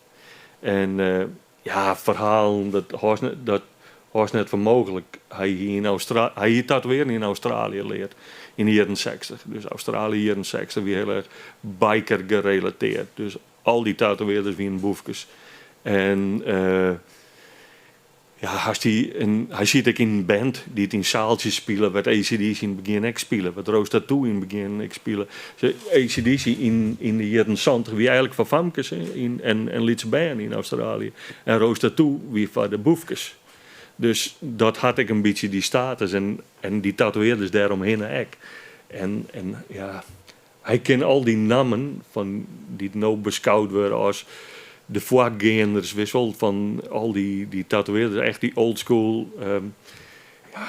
En ja, ferhalen, dat hâldst net, dat hâldst net foar mooglik. Hy hie yn Austra-, hy hie tatoeëaren yn Australië leard yn de jierren 60. Dus Australië jierren 60 wie hiel erch biker gerelateerd. Dus al dy tatoeëarders wienen boefkes. En ja, hast dy in, hy siet ek yn in band dy't yn saaltsjes spile, wêr't ACDC yn it begjin ek spile, wêr't Rose Tattoo yn it begjin ek spile. Se, ACDC yn de jierren 70 wie eigentlik foar famkes, hè, en lytse bern yn Australië. En Rose Tattoo wie foar de boefkes. Dus dat hat ek in bytsje dy status en dy tatoeëarders dêromhinne ek. En ja, hy ken al dy nammen fan dy't no beskoud wurde as de foargeanders, witst wol, fan al dy tatoeëarders, echt dy old school, ja,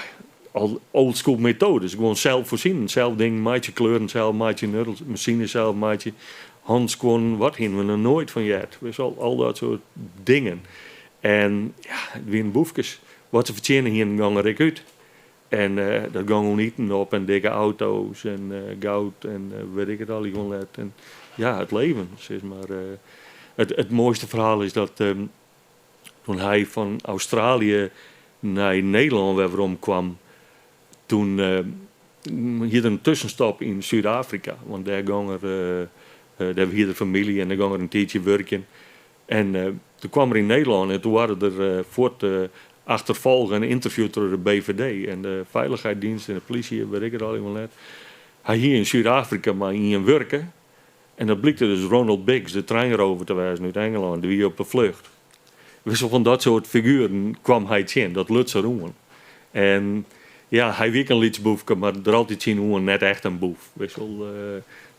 al old school methodes. Gewoan selfvoorzienend, self dingen meitsje, kleuren self meitsje, nuddels, masines self meitsje, handskuon, wat hienen we noch noait fan heard. Witst wol, al dat soart dingen. En ja, it wienen boefkes. Wat se fertsjinne hienen, gong er ek út. En dat gong oan iten op en dikke auto's en goud en weet ik it allegear net. En ja, it leven, sis mar. It moaiste ferhaal is dat toen hy fan Australië nei Nederlân wer werom kwam, Toen hie er in tussenstop yn Súd-Afrika, want dêr gong er, dêr hie er famylje en dêr gong er in tiidsje wurkjen. En toen kwam er yn Nederlân en toen waard er fuort achterfolge en ynterviewd troch de BVD en de Veiligheidsdienst en de polysje, wit ik it allegear net. Hy hie yn Súd-Afrika mei ien wurke en dat blykte dus Ronald Biggs, de treinrover te wêzen út Engelân. Dy wie op de flucht. Witst wol, fan dat soart figueren kwam hy tsjin, dat luts er oan. En ja, hy wie ek in lyts boefke, mar der altyd syn oan net echt in boef. Witst wol,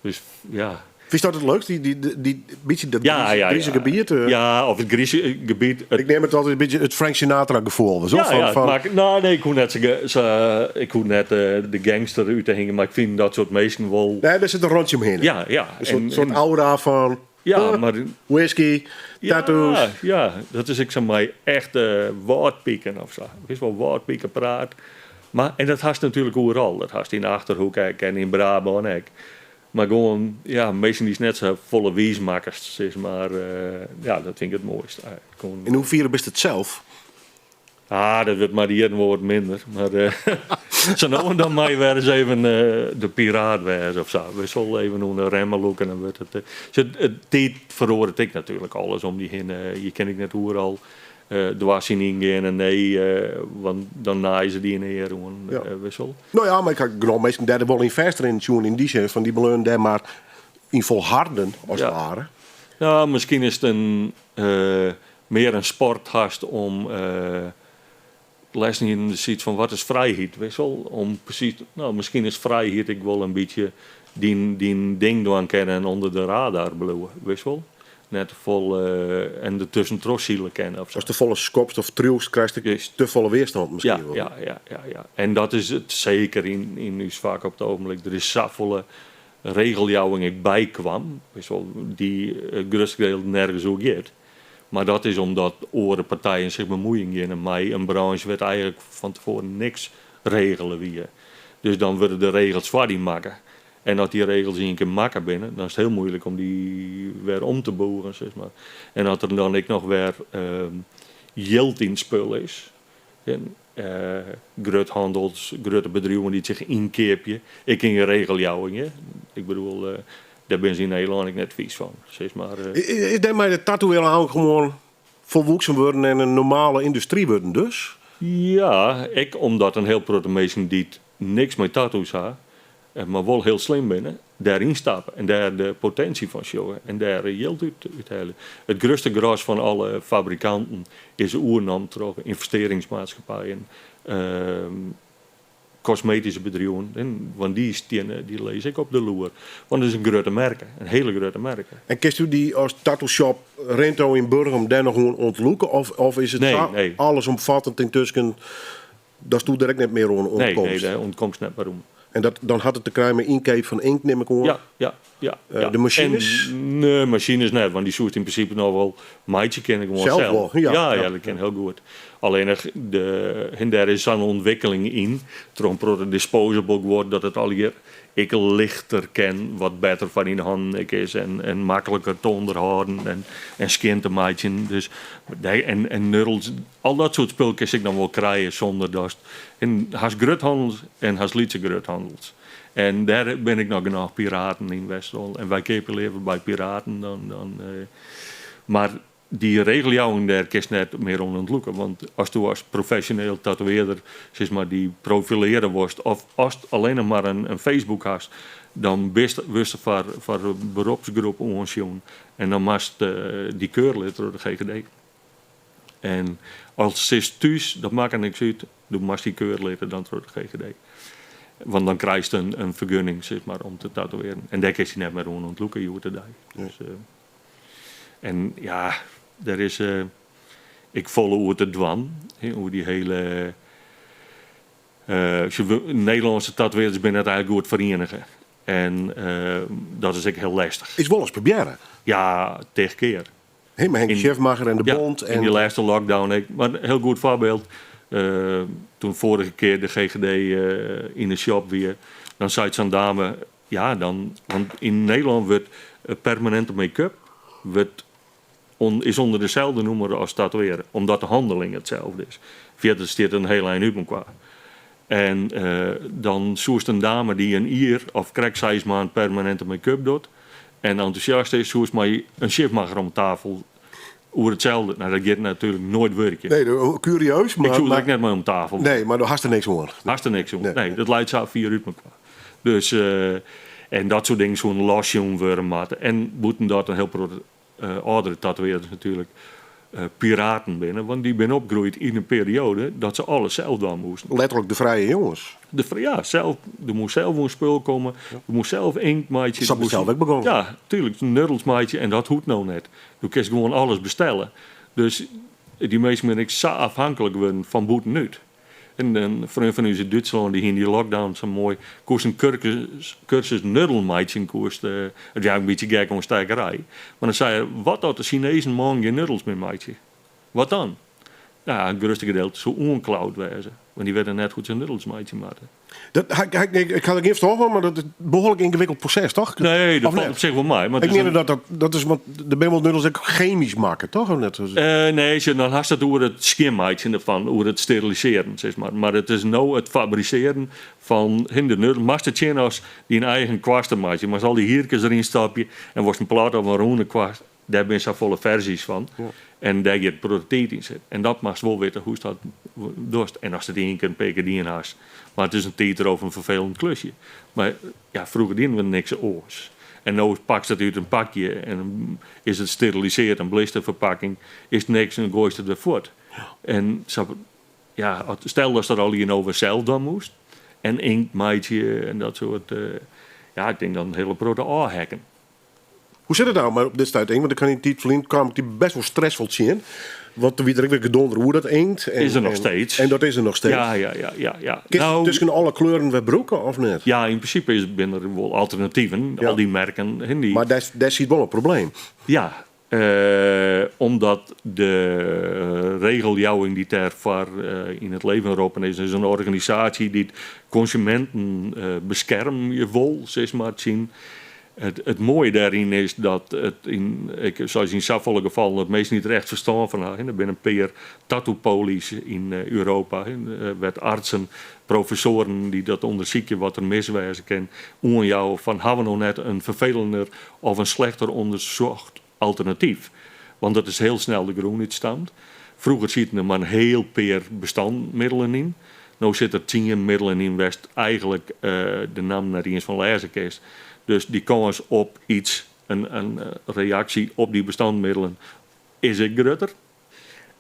dus ja. Fynst dat it leukst, dy bytsje dat Ja, ja, grize ja. gebiet? Ja, of it grize gebiet. Ik neam it altyd in bytsje it Frank Sinatra gefoel. Zo, Ja, van, ja, het van, maakt, nou, nee, ik hoef net zo, ik hoef net de gangster út te hingjen, mar ik fyn dat soart minsken wol. Nee, dêr sit in rântsje omhinne. Ja. In soart aura fan Ja, mar whisky, tattoos. Ja, ja, dat is ek sa mei echte wâldpiken of sa. Witst wol, wâldpikepraat. Mar, en dat hast natuerlik oeral. Dat hast yn de Achterhoek ek en yn Brabân ek. Mar gewoan, ja, minsken dy'tst net sa folle wiis makkest, sis mar. Ja, dat fyn ik it moaist. Gewoan. Yn hoefiere bist it sels? Ah, dat wurdt mei de jierren wol wat minder. Mar sa no en dan mei je wer ris even de piraat wêze of sa. Witst wol even oan de remmen lûke en dan wurdt it. Sjoch, de tiid feroaret ek natuerlik alles om dy hinne. Je kin ek net oeral dwers yn yngean en nee, want dan naaie se dy in ear oan. Witst wol. No ja, mar ik ha genôch minsken dêr wol yn fêstrinnen sjoen yn dy sin fan dy bleaunen dêr mar yn folharden as it ware. Ja, miskien is it in mear in sport hast om lêsten hienen se iets fan wat is frijheid, witst wol? Om presys, no, miskien is frijheid ek wol in bytsje dyn ding dwaan kinne en ûnder de radar bliuwe, witst wol? Net te folle en der tuskentroch sile kinne of sa. Ast te folle skopst of triuwst, krijst ek te folle weerstand miskien Ja, wol. ja. En dat is it seker yn ús fak op it ogenblik. Der is safolle regeljouwing ek by kwam, witst wol, dy't it grutste gedeelte nergens oer giet. Mar dat is omdat oare partijen sich bemuoien geane mei in branche wêr't eigenlik fan tefoaren niks regele wie. Dus dan wurde de regels foar dy makke. En as dy regels ien kear makke binne, dan is it hiel muoilik om dy wer om te bûgen, sis mar. En as der dan ek noch wer jild yn it spul is, en gruthannels, grutte bedriuwen dy't sich ynkeapje, ek yn regeljouwing, hè. Ik bedoel, dêr binne se yn Nederlân ek net fies fan, sis mar. Is dêrmei de tattoo gewoan folwoeksen wurden en in normale yndustry wurden dus? Ja, ek omdat in hiel protte minsken dy't niks mei tattoos ha, mar wol hiel slim binne, dêryn stappe en dêr de potinsje fan sjogge en dêr jild út helje. It grutste gros fan alle fabrikanten is oernommen troch ynvestearringsmaatskippijen, kosmetyske bedriuwen, want dy steane, dy lizze ek op de loer. Want it is in grutte merke, in hiele grutte merke. En kinsto dy as tattoo-shop Rinto yn Burgum dêr noch oan ûntlûke? Of is it Nee, sa nee. allesomvattend yntusken datsto der ek net mear oan Nee, ûntkomst? nee, dêr ûntkomst net mear oan. En dan hat it te krijen mei ynkeap fan inkt, nim ik oan? Ja. De masines? En, nee, masines net, want dy soest yn prinsipe noch wol meitsje kinne gewoan Sels sels. wol, ja. Ja, ja, dat kin hiel goed. Allinnich, en dêr is sa'n ûntwikkeling yn, troch in protte disposable guod, dat it allegear ek lichter kin, wat better foar dyn hannen ek is en makliker te ûnderhâlden en skjin te meitsjen. Dus, en nurdles, al dat soart spul kinst ek noch wol krije sûnder datst. En hast gruthannels en hast lytse gruthannels. En dêr binne ek noch genôch piraten yn west. En wy keapje leaver by piraten dan, mar dy regeljouwing dêr kinst net mear oan ûntlûke. Want asto as profesjoneel tatoeëarder sis mar, dy profilearje wolst, of ast allinnich mar in Facebook hast, dan wurdst foar in beropsgroep oansjoen. En dan moatst dy keur litte troch de GGD. En as sitst thús, dat makket niks út, do moatst dy keur litte dan troch de GGD. Want dan krijst in fergunning, sis mar, om te tatoeëarjen. En dêr kinst dy net mear oan ûntlûke hjoed-de-dei. Dus, en ja, der is ek folle oer te dwaan, hè, oer dy hiele, Nederlânske tatoeëarders binne net eigenlik goed ferienige. En dat is ek hiel lestich. Is wolris probearre? Ja, tig kear. Hè, mei Henk Schiffmacher en de Bond. In dy lêste lockdown ek. Mar in hiel goed foarbyld. Toen foarige kear de GGD yn de shop wie, dan sei sa'n dame, ja, dan, want yn Nederlân wurdt permaninte make-up is ûnder deselde nûmer as tatoeëarjen, omdat de hanneling itselde is. Fierder stiet in hiel ein út mekoar. En dan soest in dame dy't in jier of krekt seis maand permaninte make-up docht en entûsjast is, soest mei in sjifmacher om tafel oer itselde. No, dat giet natuerlik noait wurkjen. Nee, kurieus, mar... Ik soe der ek net mei om tafel. Nee, mar do hast der niks oan. Hast der niks oan. Nee, dat leit sa fier út mekoar. Dus, en dat soart dingen soene losjûn wurde moatte. En bûten dat in hiel protte âldere tatoeëarders natuerlik piraten binne, want dy binne opgroeid yn in perioade dat se alles sels dwaan moasten. Letterlik de frije jonges. De, ja, sels, do moast sels oan spul komme, do moast sels inkt meitsje. Sa bin ik sels ek begûn. Ja, tuerlik, nuddels meitsje en dat hoecht no net. Do kinst gewoan alles bestelle. Dus dy minsken binne ek sa afhanklik wurden fan bûtenút. En in freon fan ús út Dútslân, dy hie yn dy lockdown sa moai, koest in kursus nuddel meitsjen, koest, it wie in bytsje gek oanstekkerij. Mar dan sei er, wat as de Sinezen moarn gjin nuddels mear meitsje? Wat dan? Ja, it grutste gedeelte soe oanklaud wêze, want dy witte net hoe't se nuddels meitsje moatte. Dat, ik ha der gjin ferstân fan, mar dat is in behoarlik yngewikkeld proses, toch? Nee, dat falt op sich wol mei. Ik meen dat dat, dat is, want der binne wol nuddels ek chemysk makke, toch? Of net? Nee, sjoch, dan hast it oer it skjinmeitsjen derfan, oer it sterilisearjen, sis mar. Mar it is no it fabrisearjen fan hin de nuddel. Moatst it sjen as dyn eigen kwast te meitsjen. Moatst al dy hierkes deryn stopje en wolst in platte of in rûne kwast. Dêr binne safolle ferzjes fan en dêr giet protte tiid yn sitten. En dat moatst wol witte hoe'tst dat dochst. En ast it ien kear in pear kear dien hast, mar it is in tiidroof en ferfelend klusje. Mar ja, froeger dienen we niks oars. En no pakst it út in pakje en is it steriliseard, in blisterferpakking, is niks en goaist it wer fuort. En sa, ja, stel datst dat allegear no wer sels dwaan moast en inkt meitsje en dat soart, ja, ik tink dan in hiele protte ôfheakken. Hoe sit it no mei op dit stuit inkt? Want ik ha yn in tiid ferlyn kaam ik dy best wol stressfol tsjin. Want der wie der ek wer gedonder oer dat inkt. En, is der noch steeds. En dat is der noch steeds. Ja. Kinst nou, tusken alle kleuren wer brûke of net? Ja, yn prinsipe is, binne der wol alternativen. Al dy merken. Dy... Mar dêr, dêr sit wol in probleem. Ja, omdat de regeljouwing dy't dêrfoar yn it leven roppen is, is in organisaasje dy't konsuminten beskermje wol, sis mar, tsjin It moaie dêryn is dat it yn, ek sa as yn safolle gefallen, dat minsken dy't der echt ferstân fan ha, der binne in pear tattoopolies yn Europa, wêr't artsen, professoaren dy't dat ûndersykje wat der mis wêze kin, oanjouwe fan ha we no net in ferfelender of in slechter ûndersocht alternatyf. Want dat is hiel snel de grûn útstampt. Froeger sieten der mar in hiel pear bestânmiddelen yn. No sit der tsien middelen yn wêr'tst eigentlik de nammen net iens fan lêze kinst. Dus dy kâns op iets, in reaksje op dy bestânmiddelen, is ek grutter.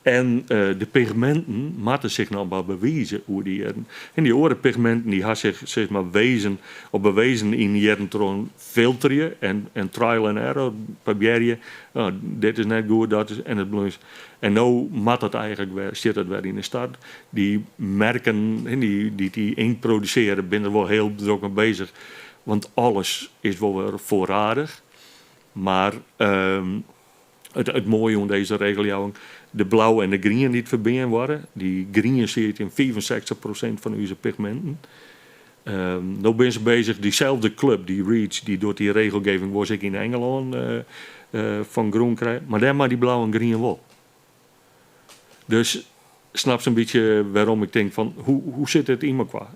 En de pigminten moatte sich noch mar bewize oer de jierren. En dy oare pigminten dy ha sich sis mar wezen of bewezen yn jierren troch filterje en trial and error probearje. No, dit is net goed, dat is en it bleaun. En no moat dat eigentlik wer, stiet dat wer yn de start. Dy merken dy't dy inkt produsearje binne der wol hiel drok mei bezich, want alles is wol wer foarradich. Mar it moaie oan dizze regeljouwing, de blau en de grien dy't ferbean wurde, dy grien siet yn 65% fan ús pigminten. No binne se bezich, dyselde klup, dy REACH, dy docht dy regelgeving wol ek yn Engelân fan grûn krije, mar dêr mei dy blau en grien wol. Dus snapst in bytsje wêrom ik tink fan hoe sit dit yn mekoar?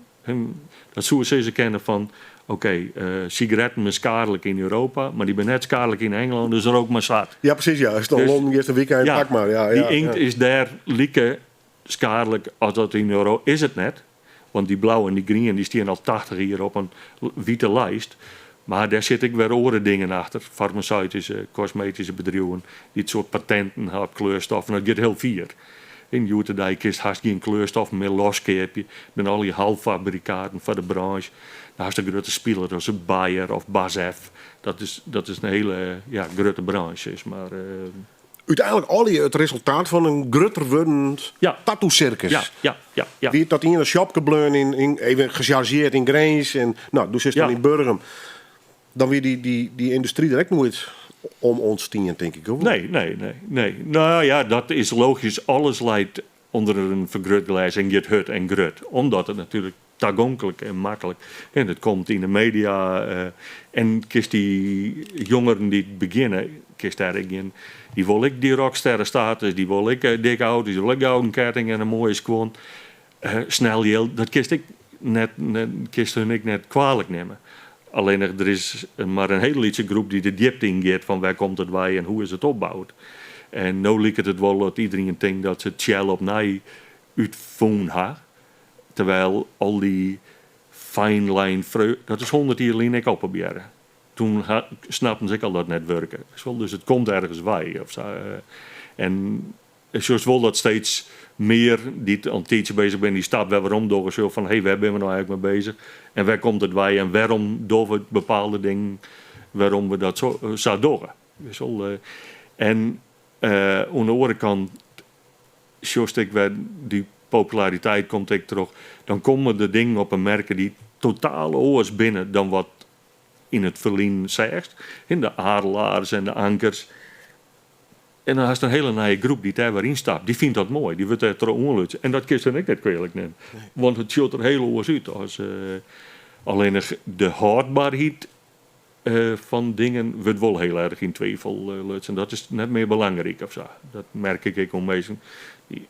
Dat soe sizze kinne fan oké, sigaretten binne skealik yn Europa, mar dy binne net skealik yn Engelân, dus rook mar sat. Ja, presys. Ja. Ast nei Londen giest in wykein, pak mar. Ja, ja, dy inkt is dêr like skealik as dat yn Europa is it net. Want dy blau en dy grien dy stean al 80 jier op in wite lijst. Mar dêr sit ek wer oare dingen achter. Farmaseutyske, kosmetyske bedriuwen dy't soart patenten ha op kleurstoffen. Dat giet hiel fier. Yn hjoed-de-dei kinst hast gjin kleurstoffen mear loskeapje. Der binne allegear halffabrikaten foar de branche. Dan hast in grutte spiler as Bayer of BASF. Dat is in hiele, ja, grutte branche, sis mar. Úteinlik allegear it resultaat fan in grutter wurdend tattoo-sirkus. Ja. Wie dat ien shopke bleaun yn, even gechargeerd yn Grins en no, doe sitst dan yn Burgum. Dan wie dy yndustry der ek noait om ûntstien, tink ik. Of? Nee. No ja, dat is logysk. Alles leit ûnder in fergrutglês en giet hurd en grut. Omdat it natuerlik tagonklik en maklik. En it komt yn de media en kinst dy jongeren dy't begjinne, kinst dêr ek gjin. Dy wol ek dy rocksterrestatus, dy wol ek dikke auto's, dy wol ek gouden ketting en in moaie skuon. Snel jild, dat kinst ek. net, net, kinst hun ek net kwalik nimme. Allinnich der is mar in hiele lytse groep dy't de djipte yn giet fan wêr komt it wei en hoe is it opboud. En no liket it wol dat iderien tinkt dat se it tsjel opnij útfûn ha, terwijl al dy fine line freu, dat is 100 jier lyn ek al probearre. Toen snapten se ek al dat it net wurke. Dus it komt ergens wei of sa. En sjochst wol dat steeds mear dy't al in tiidsje bezich binne, dy stap wer werom dogge sille fan hé, wêr binne we no eigentlik mei bezich en wêr komt it wei en wêrom dogge we bepaalde dingen wêrom we dat sa dogge. En oan de oare kant sjochst ek wer dy populariteit komt ek troch, dan komme der dingen op 'e merke dy't totaal oars binne dan wat yn it ferline seachst. De adelaars en de ankers. En dan hast in hiele nije groep dy't dêr wer ynstapt. Dy fynt dat moai, dy wurdt dêr troch oanlutsen. En dat kinst dan ek net kwealik nimme. Want it sjocht der hiel oars út as allinnich de hâldberheid fan dingen wurdt wol hiel erch yn twifel lutsen. Dat is net mear belangryk of sa. Dat merk ik ek oan minsken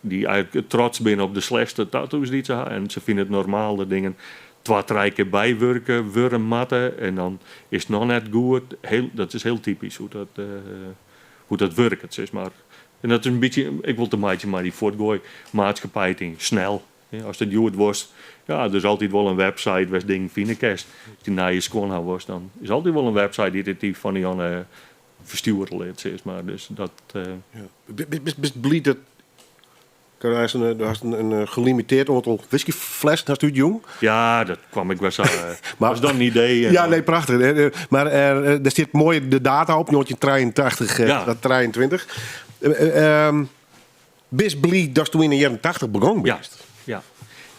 dy't eigentlik trots binne op de slechtste tattoos dy't se ha. En se fine it normaal dat dingen twa, trije kear bywurke wurde moatte en dan is it noch net goed. Heel, dat is hiel typysk hoe't dat, hoe't dat wurket, sis mar. En dat is in bytsje ek wol te meitsjen mei dy fuortgoaimaatskippij yn snel. Ast it hjoed wolst, ja, der is altyd wol in website wêr'tst dingen fine kinst. Ast dy nije skuon ha wolst, dan is altyd wol in website dy't it dy fan dy Anne ferstjoere lit, sis mar. Dus dat. Ja. Bist bliid dat do hast in, hast in gelimiteerd oantal whiskyflessen hast útjûn? Ja, dat kwam ik wer sa. Maar was dan een idee. Ja, nee, prachtich. Mar der stiet moai de data op, 1983, ja. 23. Bist bliid datsto yn de jierren 80 begûn bist? Ja, ja.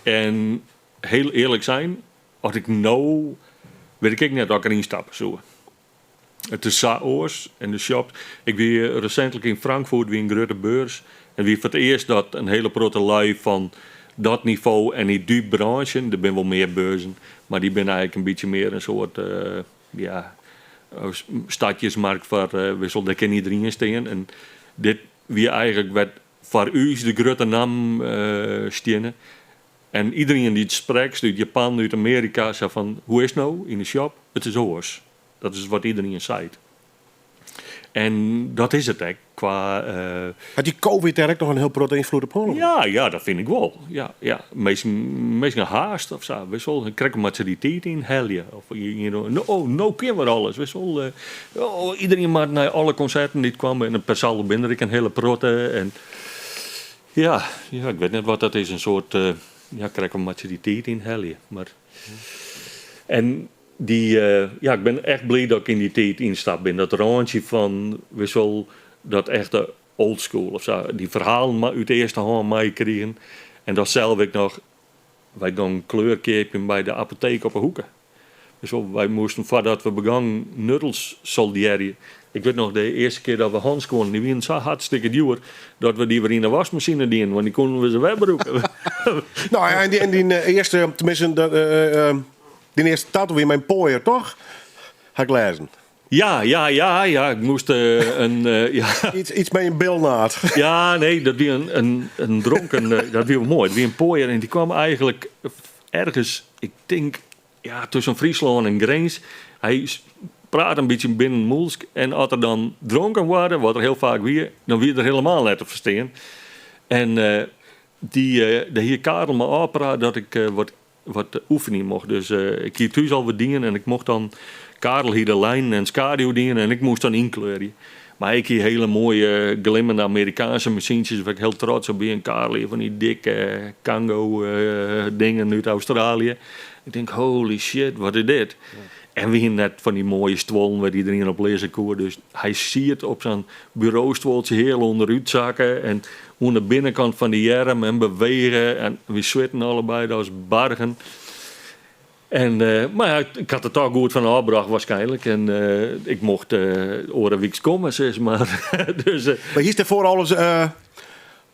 En hiel earlik sein, as ik no, wit ik ek net oft ik deryn stappe soe. It is sa oars en de shop. Ik wie resintlik yn Frankfurt, wie in grutte beurs. En wie foar it earst dat in hiele protte lui fan dat nivo en yn dy branche, der binne wol mear beurzen, mar dy binne eigentlik in bytsje mear in soart, ja, stadjesmarkt foar, witst wol, dêr kin iderien stean. En dit wie eigentlik wêr't foar ús de grutte nammen stiene. En iderien dy't sprekst út Japan, út Amearika, sa fan, hoe is it no yn de shop? It is oars. Dat is wat iderien seit. En dat is it ek kwa. Hat dy Covid dêr ek noch in hiel protte ynfloed op hân? Ja, ja, dat fyn ik wol. Ja, ja. Minsken, minsken haast of sa. Witst wol, krekt omdat se dy tiid ynhelje. Of, no, oh, no kin wer alles. Witst wol, oh, iderien moat nei alle konserten dy't kwamen. En per saldo binne der ek in hiele protte. En ja, ja, ik wit net wat dat is. In soart, ja, krekt omdat se dy tiid ynhelje. Mar, en dy, ja, ik bin echt bliid dat ik yn dy tiid ynstapt bin. Dat rântsje fan, witst wol, dat echte old school of sa. Dy ferhalen út de earste hân meikrigen. En dat sels ek noch, wy gongen kleur keapjen by de apoteek op 'e hoeke. Dus wy moasten foardat we begongen nuddels soldearje. Ik wit noch de earste kear dat we hanskoanen, dy wienen sa hartstikke djoer dat we dy wer yn de waskmasine dienen, want dy koenen we se wer brûke. No ja, en dyn earste, tenminsten, dyn earste tattoo wie mei in poaier, toch? Ha ik lêzen. Ja, ja, ja, ja. Ik moast in. Ja. Iets mei in bilnaad. Ja, nee, dat wie in dronken. Dat wie wol moai. It wie in poaier en dy kwam eigentlik ergens, ik tink, ja, tusken Fryslân en Grins. Hy prate in bytsje binnenmûlsk en as er dan dronken waarde, wat er hiel faak wie, dan wie er helemaal net te ferstean. En dy, dêr hie Karel mei ôfpraat dat ik wat oefenje mocht. Dus ik hie thús al wat dien en ik mocht dan, Karel hie de lijnen en skaduw dien en ik moast dan ynkleurje. Mar ik hie hiele moaie glimmende Amerikaanske masyntsjes wêr't ik hiel trots op wie. En Karel hie fan dy dikke Kango dingen út Australië. Ik tink, holy shit, wat is dit? En we hiene net fan dy moaie stuollen wêr't iderien op lizze koe. Dus hy siet op sa'n burostuoltsje heal ûnderút sakke en oan de binnenkant fan de earm en bewege. En wy switten allebeide as bargen. En, mar ja, ik had it toch goed fan ôfbrocht waarskynlik. En ik mocht oare wyks komme, sis mar. Dus, Mar hiest dêrfoar alris.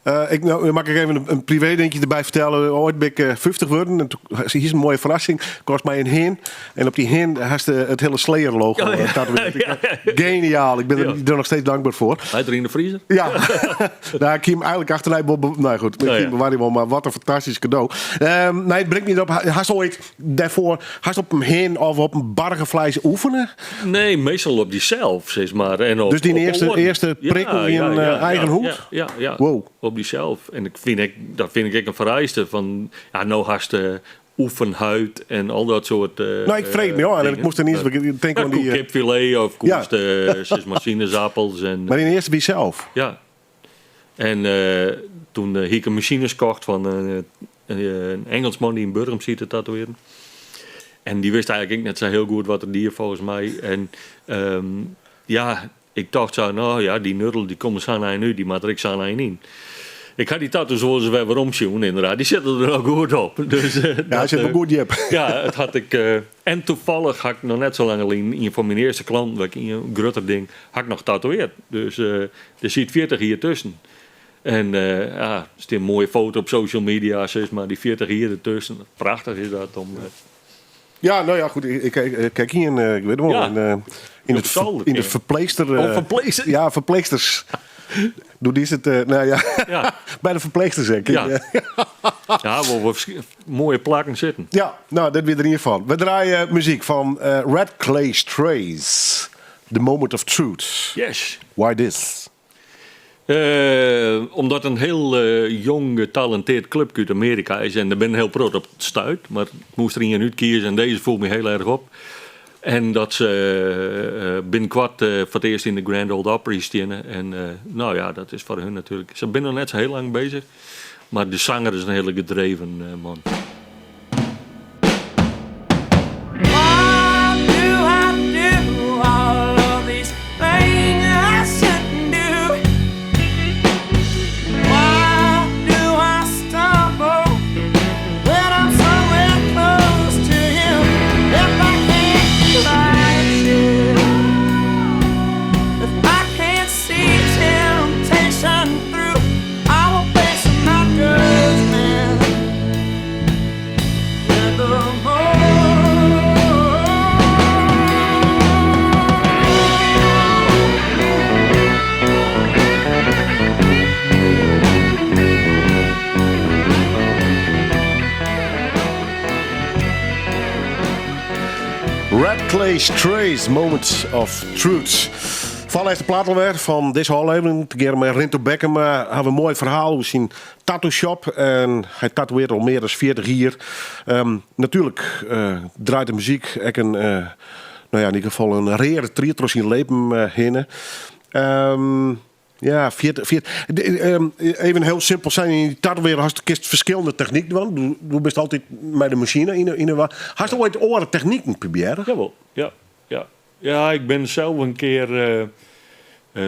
Eh, ik, nou, mag ik even een privé dingetje erbij vertellen. Ooit ben ik 50 geworden. En toen, hier is een mooie verrassing. Kost mij een hin. En op die hin had het hele Slayer logo. Oh, ja. tatoeëerd. Ja, ja. Geniaal. Ik ben er, Ja. er nog steeds dankbaar voor. Hij er in de vriezer? Ja, nou, ik heb hem eigenlijk achterna wel Nou goed, ik Oh, ja. bewaar die wel, maar wat een fantastisch cadeau. Nee, het brengt niet op. Hij ooit daarvoor, hij op hem heen of op een bargenvlees oefenen? Nee, meestal op die zelf, zeg maar. En op, Dus die op eerste, oren. eerste prikkel in eigen hoed? Ja, ja, ja. Wow. Op die zelf. En dat vind ik een vereiste van, ja, nou haast oefenhuid en al dat soort Nou, ik vreet me hoor. En ik dingen. moest er niet eens denken Ja, aan die... kipfilet of Ja. koest, zeg maar, sinaasappels. En, Maar in de eerste wie zelf? Ja. En toen heb ik een machines kocht van een Engelsman die in Burgum zit te tatoeëren. En die wist eigenlijk ook net zo heel goed wat er dier volgens mij. En ja, ik dacht zo, nou ja, die nuddel die komt zo naar nu, die maakt er ik zo naar in. Ik had die tattoos zoals we weer omzien, inderdaad. Die zitten er ook goed op. Dus, Ja, hij zit wel goed, Jip. Ja, het had ik. En toevallig had ik nog net zo lang alleen een van mijn eerste klanten, wat ik in een groter ding, had ik nog tatoeëerd. Dus er zit 40 hier tussen. En ja, er is een mooie foto op social media, zeg maar, die 40 hier ertussen. Prachtig is dat om. Ja, nou ja, goed. Ik kijk hier in, ik weet het wel, Ja. in, Op het, zolder, in de ja. verpleegster. Oh, verpleegster. Ja, verpleegsters. Doe die is het, nou ja, Ja. bij de verpleegsters, hè. Ja. Ja, wel mooie plakken zitten. Ja, nou, dat weer er hier van. We draaien muziek van Red Clay Strays. The Moment of Truth. Yes. Why this? Omdat een heel jong, getalenteerd clubje uit Amerika is. En daar ben ik heel trots op het stuit. Maar ik moest er een uitkiezen en deze voelt me heel erg op. En dat ze binnenkort voor het eerst in de Grand Ole Opry staan. En nou ja, dat is voor hun natuurlijk. Ze zijn nog net zo heel lang bezig. Maar de zanger is een hele gedreven man. Why do I do all of these things I shouldn't do? Why do I stumble when I'm somewhere close to you? If I can't fight you, if I can't see temptation through, I will face my judgment. In the morning. Red Clay Strays, Moments of Truth. Van de plaat alweer van deze aflevering. Te keren met Rinto Beckham hebben we een mooi verhaal. We zien tattoo shop en hij tatoeëert al meer dan 40 hier. Natuurlijk draait de muziek ook een, nou ja, in ieder geval een rare triatros in leven heen. Ja, 40, 40. Even heel simpel zijn in die tatoeëren had je kist verschillende technieken. Want du bist altijd met de machine in de Had je ooit oren technieken proberen? Jawel, ja, ja. Ja, ik ben zelf een keer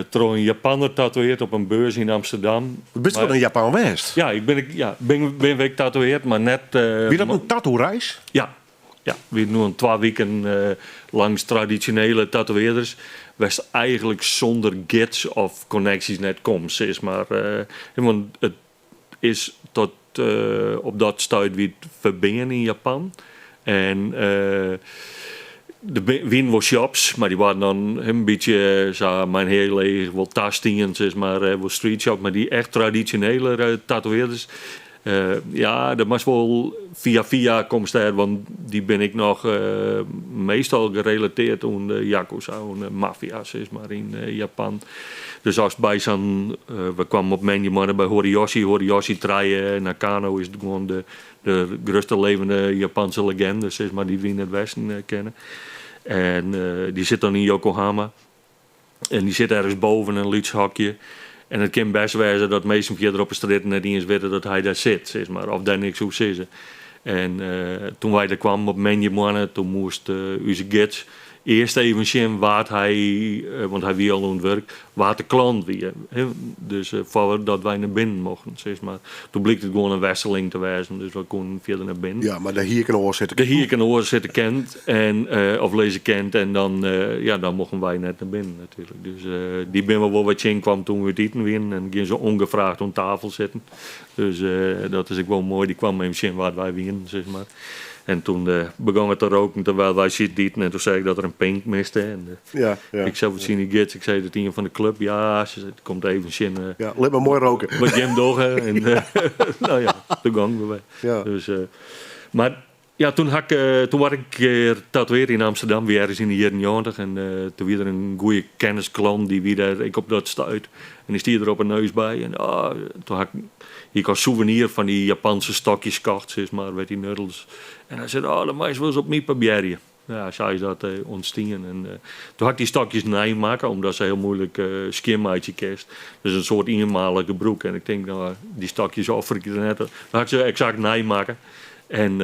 door een Japanner tatoeëerd op een beurs in Amsterdam. Du bist wel in Japan geweest? Ja, ik ben, ja, ben, ben ik tatoeëerd, maar net... Wie dat een tattoo-reis? Ja, ja, we doen een 2 weken langs traditionele tatoeëerders. Was eigenlijk zonder gids of connecties net komt, zeg maar. Want het is tot op dat stuit wie het verbinden in Japan. En de wien was shops, maar die waren dan een beetje, zo, mijn heel leeg, wel tastien, zeg maar, wel street shop, maar die echt traditionele tatoeëerders. Ja, dat was wel via via komst daar, want die ben ik nog meestal gerelateerd aan de Yakuza, aan de maffia, zeg maar, in Japan. Dus als bij zo'n, we kwamen op Manjimane bij Horiyoshi, Horiyoshi Traie, Nakano is gewoon de grootste levende Japanse legende, zeg maar, die we in het Westen kennen. En die zit dan in Yokohama. En die zit ergens boven een luutshokje. En het kan best wezen dat meesten verder op de straat net eens weten dat hij daar zit, zeg maar. Of daar niks hoe zitten. En toen wij er kwamen op Manjimane, toen moest onze gids Earst even sjen wa't hy, want hy wie al oan it wurk, wa't de klant wie. Dus foardat wy nei binnen mochten, sis mar. Doe blykt it gewoan in westerling te wêzen, dus wy koenen fierder nei binnen. Ja, mar dêr hie ek in oar sitte Dêr hie ek in oar sitte kind en, of lizze kind en dan, ja, dan mochten wy net nei binnen natuerlik. Dus dy binne we wol wer tsjinkwam toen we út iten wienen en giene se ongevraagd oan tafel sitten. Dus dat is ek wol moai, dy kwam even sjen wa't wy wienen, sis mar. En toen begong er te roken terwijl wij zitten te iten. En toen zei ik dat er een pink miste. En, ja, ja. Ik zei, wat zien die gids? Ik zei dat een van de club. Ja, ze zei, het komt even zien. Ja, laat me mooi roken. Wat jim dogge. En, nou ja, de gong weer. Ja. Dus, maar ja, toen, had ik, toen was ik een keer tatoeëerd in Amsterdam, weer ergens in de jaren 90. En toen weer er een goede kennisklant die wie daar, ik op dat stuit. En die stier er op een neus bij. En ah, toen had ik ik als souvenir van die Japanse stokjes kocht, zeg maar, met die nuddels. En hij zei, oh, dat mag je wel eens op mij proberen. Ja, zo is dat ontstaan. En toen had ik die stokjes nijmaken, omdat ze heel moeilijk schim uit je kist. Dus een soort eenmalige broek. En ik denk, nou, die stokjes offer ik er net. Toen had ik ze exact nijmaken. En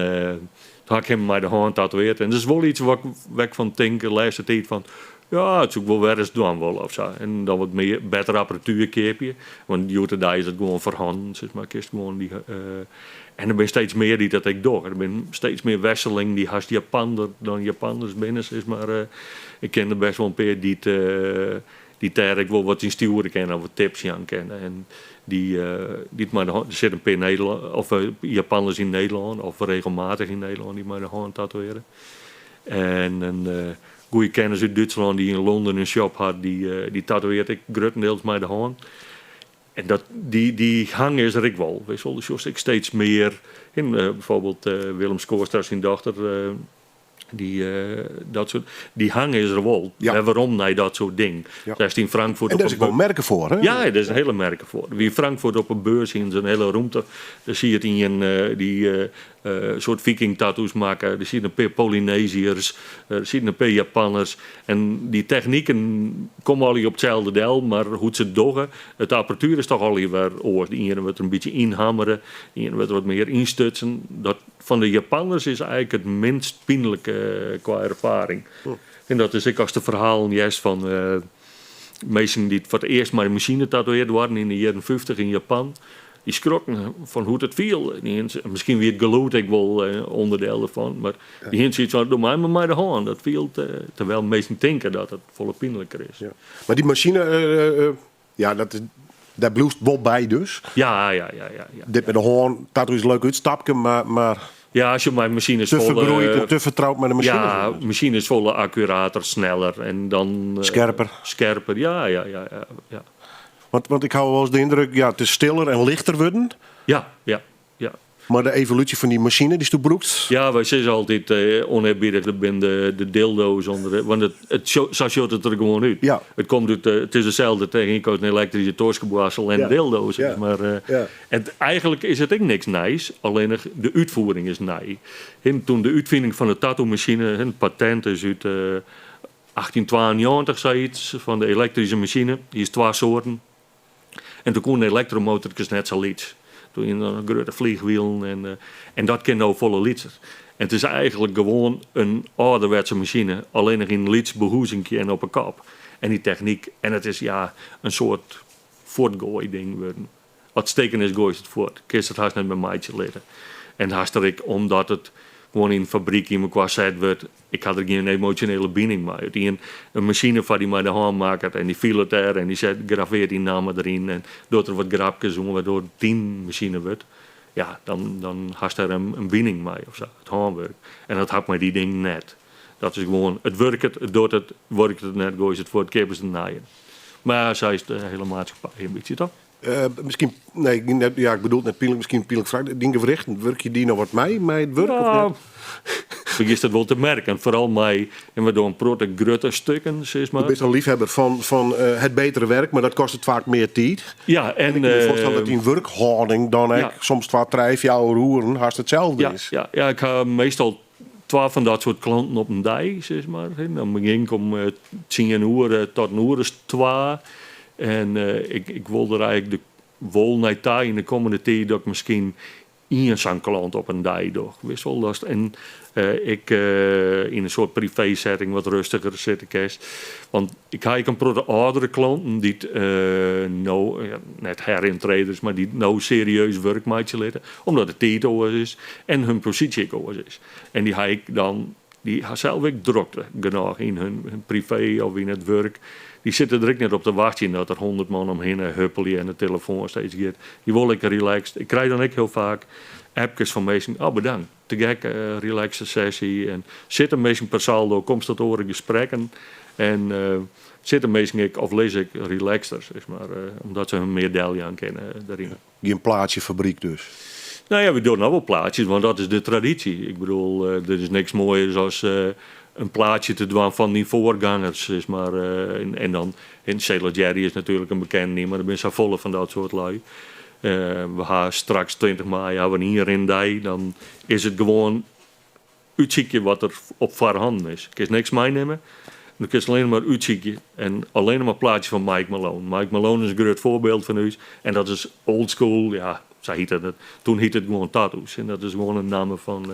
toen had ik hem maar de hand tatoeëerd. En dat is wel iets wat ik, waar ik van denk de laatste tijd van... Ja, het is ook wel weer eens doen wel of zo. En dan wat meer betere apparatuur koop je. Want daar is het gewoon voorhanden, zeg maar. Kist gewoon die, en er zijn steeds meer die dat ik doe. Er zijn steeds meer wisseling die haast Japaner dan Japanners binnen, zeg maar. Ik ken er best wel een paar die die daar ik wel wat in sturen kennen of wat tips aan kennen. En die het maar de hand, er zitten een paar Nederland, of Japanners in Nederland of regelmatig in Nederland die maar de hand tatoeëren. En een goede kennis uit Duitsland die in Londen een shop had, die tatoeëert ik grotendeels met de hand. En die hang is er ik wel. Weet je wel, dus ik steeds meer in bijvoorbeeld Willem Schoorstra, zijn dochter, die dat soort, die hang is er wel. Ja. En waarom naar dat soort ding? Ja. Daar is die in Frankfurt En daar op is een ook wel merken voor, hè? Ja, daar is een hele merken voor. Wie in Frankfurt op een beurs in zijn hele ruimte, daar zie je het in een die soort viking tattoos maken. Er zitten een paar Polynesiërs, er zitten een paar Japanners. En die technieken komen al op hetzelfde deel, maar hoe ze het doggen, het apparatuur is toch al weer oors. Die ene wordt er een beetje inhammeren, die ene wordt er wat meer instutsen. Dat van de Japanners is eigenlijk het minst pijnlijke qua ervaring. En dat is ik als de verhalen juist van mensen die voor het eerst maar een machine tatoeëerd worden in de jaren 50 in Japan. Die schrokken van hoe het viel. Die hint, misschien weer het geluid ik wel onderdeel ervan. Maar die hint zoiets van, doe mij maar maar de hand. Dat viel, terwijl mensen denken dat het volle pijnlijker is. Ja. Maar die machine, ja, dat is, daar bloest wel bij dus. Ja, ja, ja, ja, ja. Dit met de hoorn, dat is leuk uitstapje, maar Ja, als je maar machines te volle, vergroeid en te vertrouwd met de machine. Ja, machines volle accurater, sneller en dan Scherper. Scherper, ja, ja, ja, ja, ja. Want ik hou wel eens de indruk, ja, het is stiller en lichter worden. Ja, ja, ja. Maar de evolutie van die machine die is toebroekt. Ja, wij zeggen altijd oneerbiedig, dat zijn de dildo's onder de, want zo ziet het er gewoon uit. Ja. Het komt uit, het is hetzelfde techniek als een elektrische torskeborstel en Ja. dildo's. Ja. Maar Ja. het, eigenlijk is het ook niks nice, alleen nog de uitvoering is nij. En toen de uitvinding van de tattoo-machine, het patent is uit 1892, zoiets, van de elektrische machine, die is 2 soorten. En toen kon de elektromotortjes net zo liet. Toen in een grote vliegwiel en dat kan nou volle liters. En het is eigenlijk gewoon een ouderwetse machine, alleen nog in een lits behoezinkje en op een kap. En die techniek, en het is ja, een soort voortgooi ding worden. Wat steken is, gooi het voort. Kist het haast net met maatje liggen. En haast er ik, omdat het gewoon in een fabriek in elkaar zet wordt, ik had er geen emotionele binding mee. Die een machine van die mij de hand maakt en die viel het er en die zet, graveert die namen erin en doet er wat grapjes om, waardoor het 10 machine wordt. Ja, dan haast er een binding mee of zo, het handwerk. En dat had mij die ding net. Dat is gewoon, het werkt, het doet het, werkt het net, gooi het voor het kippen het naaien. Maar zij is de hele maatschappij een beetje, toch? Misschien, nee, ik net, ja, ik bedoel het net pijnlijk, misschien pijnlijk vraag. Die gewrichten, werk je die nog wat mee, met het werk? Of Nou, net? vergis dat wel te merken. Vooral mij, en we doen protte grote stukken, zeg maar. Je bent een liefhebber van het betere werk, maar dat kost het vaak meer tijd. Ja, en, En ik kan me voorstellen dat die werkhouding dan ook soms 2, 3, 4 roeren haast hetzelfde is. Ja, ja, ik ga meestal 12 van dat soort klanten op een dag, zeg maar. En dan begin ik om 10 uur tot een uur is 2. En ik wil er eigenlijk de wol naar daar in de komende tijd dat ik misschien ien sa'n klant op in dei doch. Witst wol, datst en ek yn in soart privé-setting wat rêstiger sitte kinst. Want ik ha ek in protte âldere klanten dy't no, net herintreders, mar dy't no serieus wurk meitsje litte, omdat de tiid oars is en hun posysje ek oars is. En dy ha ek dan, dy ha sels ek drokte genôch yn hun privee of yn it wurk. Dy sitte der ek net op te wachtsjen dat der 100 man omhinne huppelje en de telefoan steeds giet. Dy wolle ek relaxed. Ik krij dan ek hiel faak appkes fan minsken, oh bedankt, te gek, relaxte sessy. En sitte minsken per saldo, komst tot oare gesprekken. En sitte minsken ek, of lizze ek relaxter, sis mar, omdat se hun mear deljaan kinne deryn. Gjin plaatsjefabryk dus? No ja, we dogge noch wol plaatsjes, want dat is de traditie. Ik bedoel, der is niks moaiers as in plaatsje te dwaan fan dyn foargangers, sis mar. En dan, en Sailor Jerry is natuerlik in bekende, mar der binne safolle fan dat soart lui. We ha straks 20 maaie ha we in ynrindei, dan is it gewoan útsykje wat der op foarhannen is. Kinst niks meinimme, do kinst allinne mar útsykje en allinne mar plaatsjes fan Mike Malone. Mike Malone is in grut foarbyld fan ús en dat is old school, ja, sa hiet it. Toen hiet it gewoan tattoos en dat is gewoan in namme fan.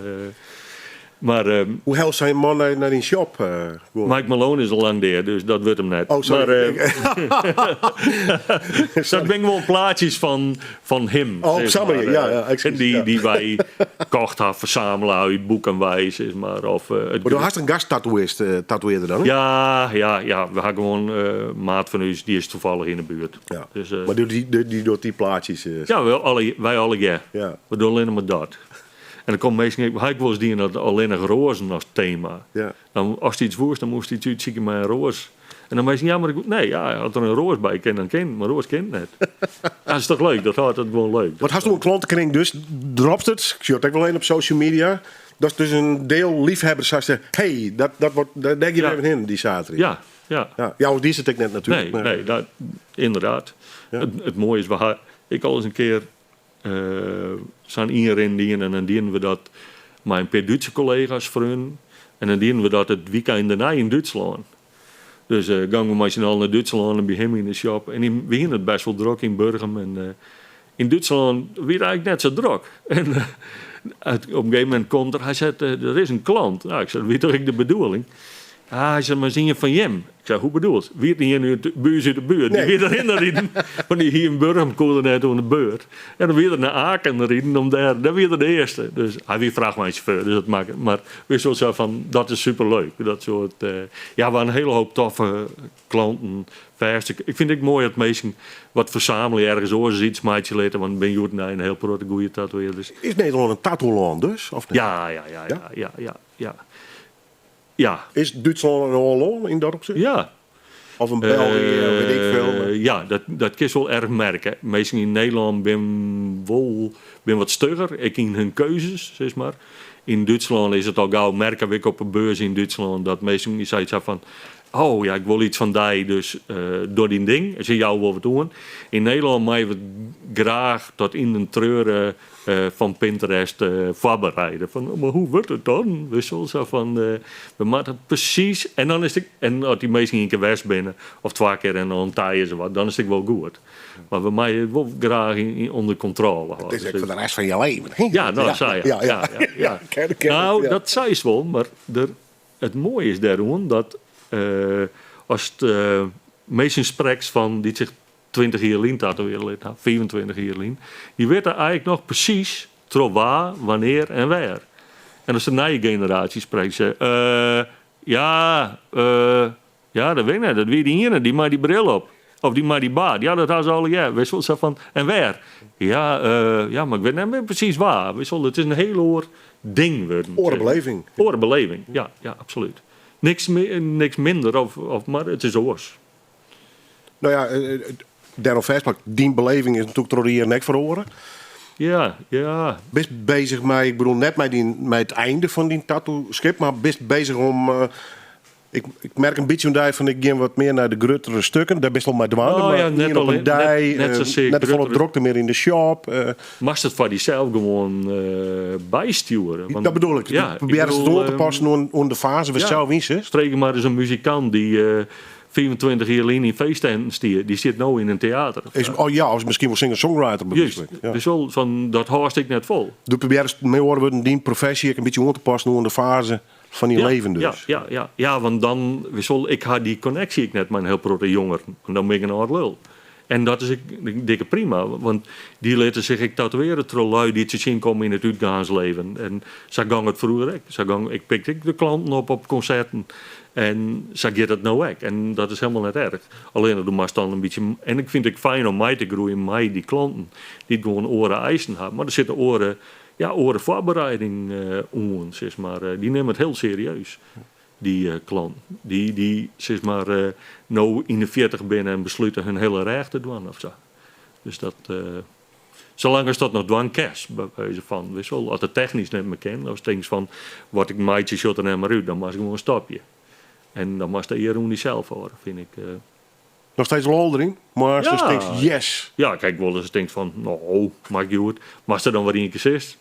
Mar, Hoe hellest sa'n man nei dyn shop? Gewoan? Mike Malone is al lang dea, dus dat wurdt him net. Oh, sorry. Mar, dat binne gewoan plaatsjes fan him. Oh, op sa'n manier, ja, excuus, ja. Dy't wy kocht ha, fersamele út boeken wei, sis mar. Of, it Mar do hast in gasttatoeïst, tatoeëarder dan, hè? Ja, ja, ja. We ha gewoan maat fan ús, dy is toevallig yn de buert. Ja. Dus, Mar dy docht dy plaatsjes? Ja, wy allegear. Ja. We dogge allinne mar dat. En dan komme minsken ek, ha ik wolris dien dat allinnich roazen as tema. Ja. Dan, ast iets woest, dan moast iets útsykje mei in roas. En dan minsken, ja, mar ik, nee, ja, as der in roas by kin, dan kin, mar oars kin it net. Ja, dat is toch leuk, dat hâldt it gewoan leuk. Wat hast oer klantenkring dus, dropt it, ik sjoch it ek wol even op social media, dat is dus in deel liefhebbers sa sizze, hey, dat wordt, dêr gean we even hin, dy saterdei. Ja, ja. Ja, ja, oars diest it ek net natuerlik. Nee, nee, dat, inderdaad. Ja. It moaie is, we ha ek al ris in kear sa'n ynrin dien en dan dienen we dat mei in pear Dútse kollega's, freonen. En dan dienen we dat it wykein dêrnei yn Dútslân. Dus gongen we mei syn allen nei Dútslân en by him yn de shop. En we hienen it best wol drok yn Burgum. En yn Dútslân wie it eigentlik net sa drok. En op in gegeven momint komt er, hy seit, der is in klant. Nou, ik sei, dat wie toch ek de bedoeling? Ah, hy sei, mar is ien fan jim. Ik sei, hoe bedoelst? Wie it ien út by ús út de buert? Nee. Dy wie derhinne riden, want dy hie yn Burgum koe er net oan de beurt. En dan wie er nei Aken riden om dêr, dêr wie er de earste. Dus hy wie frachtweinsjauffeur, dus dat makke. Mar wist wol sa fan, dat is superleuk. Dat soart, ja, we ha in hiele hoop toffe klanten, fêste. Ik fyn it ek moai dat minsken wat fersamelje, ergens oars ris iets meitsje litte, want der binne hjoed-en-dei in hiel protte goede tatoeëarders. Is Nederlân in tattoo-lân dus, of net? Ja, ja, ja, ja, ja, ja, ja. Ja. Is Dútslân in oar lân yn dat opsicht? Ja. Of in België, of weet ik veel. Ja, dat kinst wol erch merke. Minsken yn Nederlân binne wol binne wat stugger, ek yn hun keuzes, sis mar. Yn Dútslân is it al gau, merke we ek op 'e beurs yn Dútslân, dat minsken sayts ha fan, oh ja, ik wol iets fan dy, dus doch dyn ding. Se jouwe wol wat oan. Yn Nederlân meie we graach tot yn den treure fan Pinterest foarbereide. Fan, mar hoe wurdt it dan? Witst wol, sa fan, we moatte presys... En dan is it, en as dy minsken ien kear west binne, of twa kear en dan tije se wat, dan is it ek wol goed. Mar we meie it wol graach ûnder kontrôle hâlde. It is ek foar de rest fan je leven, hè? Ja, no, sa ja. Ja, ja. Ja, ja. Ken, ken, Nou, ja. dat seist wol, mar der, it moaie is dêroan dat ast minsken sprekst fan dy't sich 20 jier lyn tatoeëarje litten ha, 25 jier lyn, dy witte eigentlik noch presys troch wa, wannear en wêr. En as de nije generaasje sprekt, se ja, ja, dat wit ik net, dat wie dy iene, dy mei dy bril op. Of dy mei dy baard. Ja, dat ha se allegear. Witst wol, sa fan, en wêr? Ja, ja, mar ik wit net mear presys wa. Witst wol, it is in hiel oar ding wurden. Oare beleving. Oare beleving, ja, ja, absolút. Niks, niks minder, of, mar it is oars. No ja, dêrom fêstplakt, dyn beleving is natuerlik troch de jierren ek feroare. Ja, ja. Bist bezich mei, ik bedoel net mei, dyn, mei it einde fan dyn tattoo-skip, mar bist bezich om, ik, ik merk in bytsje oan dy fan ik gean wat mear nei de gruttere stukken, dêr bist al mei dwaande, Oh, mar ja, net ien op in alli-, dei, net, net sasear net folle gruttere drokte mear yn de shop. Moatst it foar dysels gewoan bystjoere. Want, dat bedoel ik. Ja, ik Probearje it bedoel, oan te passen oan de fase wêr'tst ja. sels yn sitst. Freegje mar ris in muzikant dy't. 25 jier lyn yn feesttenten stie, dy stiet no yn in teater. Is, oh ja, of miskien wol singer-songwriter. Juist, ja. Wol fan, dat hâldst ik net fol. Do probearrest mei oare wurden dyn profesje ek in bytsje oan te passen oan de faze fan dyn leven dus. Ja, ja, ja, ja, want dan, witst, ik ha dy konneksje ek net mei in hiel protte jongeren. Want dan bin ik in âld lul. En dat is ek dikke prima, want dy litte sich ek tatoeëarje troch lui dy't se tsjinkomme yn it útgeansleven. En sa gong it froeger ek. Sa gong, ik pikte ek de klanten op op konserten. En sa giet it no ek. En dat is helemaal net erch. Allinne do moatst dan in bytsje. En ik fyn it ek fijn om mei te groeien mei dy klanten, dy't gewoan oare eisen ha. Mar der sit in oare, ja, oare foarbereiding oan, sis mar. Dy nimme it hiel serieus, dy klanten. Dy, dy sis mar, no yn de 40 binne en beslute hun hiele rêch te dwaan of sa. Dus dat, salang as dat noch dwaan kinst, by wize fan, witst wol, as it technysk net mear kin, as tinkst fan, wat ik meitsje sjocht der net mear út, dan moatst gewoan stopje. En dan moatst de eare oan dysels hâlde, fyn ik. Noch steeds lol deryn? Mar Ja. ast tinkst, yes! Ja, kijk, wol ris tinkst fan, no, moat ik hjoed. Mar ast der dan wer ien kear sitst.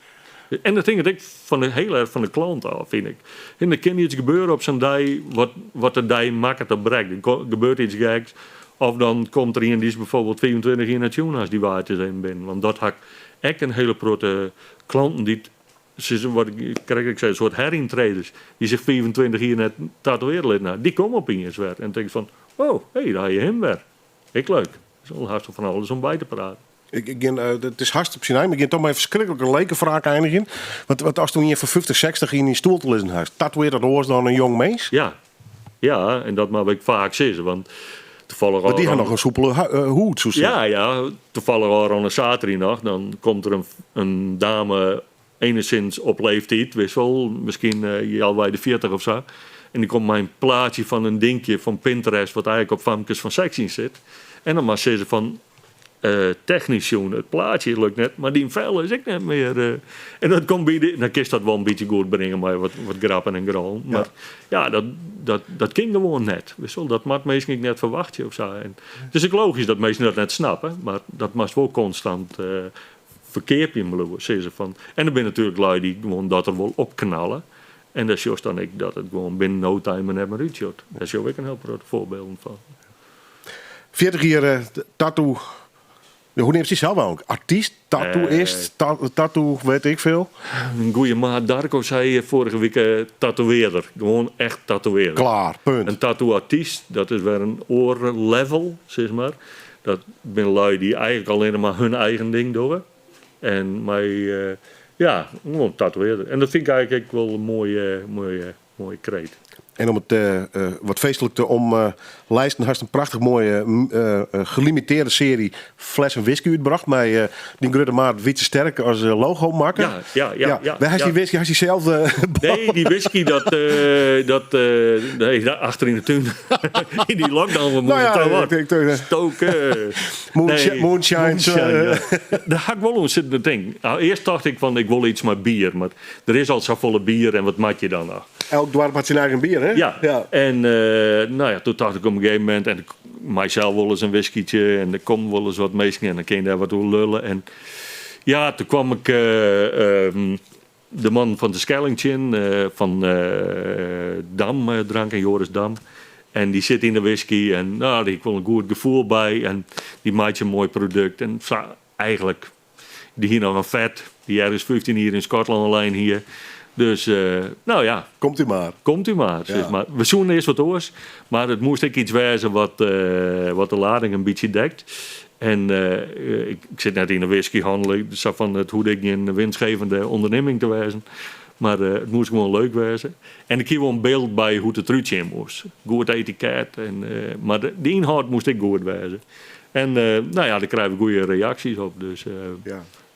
En dat hinget ek fan de, hiel erch fan de klant ôf, fyn ik. En der kin iets gebeure op sa'n dei wat, wat de dei makket of brekt. Der gebeurt iets geks. Of dan komt der ien dy't bijvoorbeeld 25 jier net sjoen hast, dy waait ris even binnen. Want dat ha ik ek in hiele protte klanten dy't, sizze wat ik krekt ek sei, in soart heryntreders, dy't sich 25 jier net tatoeëarje litten ha, dy komme opiens wer. En tinkst fan, oh, hé, dêr ha je him wer. Ek leuk. Dus al hast fan alles om by te praten. Ik gean, it is hast op syn ein, mar ik gean toch mei in ferskriklike lekefraach einigjen. Want ast ien fan 50, 60 yn dyn stoel te lizzen hast, tatoeëarret dat oars dan in jong mins? Ja. Ja, en dat moat ik faak sizze, want toevallig Want dy ha al- noch in soepele hûd, soe Ja, ja, toevallig al op saterdei noch, dan komt der in dame enigszins op leeftiid, witst wol, miskien healwei de 40 of sa. En dy komt mei in plaatsje fan in dinkje fan Pinterest, wat eigentlik op famkes fan 16 sit. En dan moatst sizze fan, technysk sjoen, it plaatsje lukt net, mar dyn fel is ek net mear. En dat komt by de, dan kinst dat wol in bytsje goed bringe mei wat grappen en grollen. Mar ja, dat kin gewoan net. Witst wol, dat moat minsken ek net ferwachtsje of sa. En it is ek logysk dat minsken dat net snappe, mar dat moatst wol konstant ferkeapjen bliuwe, sizze fan. En der binne natuerlik lui dy't gewoan dat der wol opknalle. En dêr sjochst dan ek dat it gewoan binnen no time der net mear útsjocht. Dêr sjoch ik in hiel protte foarbylden fan. 40 jier tattoo. Ja, hoe neamst dysels eigentlik? Artyst, tattooist, tattoo, weet ik veel. In goede maat Darko sei foarige wike tatoeëarder. Gewoan echt tatoeëarder. Klaar, punt. In tattooartyst, dat is wer in oar level, sis mar. Dat binne lui dy't eigentlik allinne mar hun eigen ding dogge. En mei, ja, gewoan tatoeëarder. En dat fyn ik eigentlik ek wol in moaie, moaie kreet. En om it wat feestlik te omlijsten, hast in prachtich moaie gelimitearde searje flessen whisky útbrocht mei dyn grutte maat Wietse Sterk as logomakker. Ja, ja, ja, ja, Wêr hast dy ja. whisky? Hast dy sels Nee, dy whisky dat nee, daar achter yn de tún. Yn dy lockdown, we Nou moasten ja, toch wat ik stoken. Nee, Moonshine, moonshine, ja. Dêr ha ik wol oan sitten te tinken. Nou, earst tocht ik fan ik wol iets mei bier, mar der is al safolle bier en wat moat je dan noch? Elk doarp hat syn eigen bier, hè? Ja. En nou ja, doe tocht ik op in gegeven momint, en ik mei sels wolris in whiskytsje en der komme wolris wat minsken en dan kin je dêr wat oer lulle. En ja, doe kwam ik de man fan de Skelling tsjin, fan Dam drank en Joris Dam. En dy sit yn de whisky en nou, dêr hie ik wol in goed gefoel by en dy meitsje in moai produkt. En sa eigentlik, dy hie noch in fet, dy't ergens 15 jier yn Skotlân lein hie. Dus, nou ja. Komt u mar. Komt u mar, sis mar. We soenen earst wat oars, mar it moast ek iets wêze wat de lading in bytsje dekt. En ik sit net yn de whiskyhannel, ik, sa fan, it hoecht ek gjin winstgevende ûndernimming te wêzen. Mar it moast gewoan leuk wêze. En ik hie wol in byld by hoe't it derút sjen moast. Goed etiket, en, mar de ynhâld moast ek goed wêze. En nou ja, dêr krije we goede reaksjes op. Dus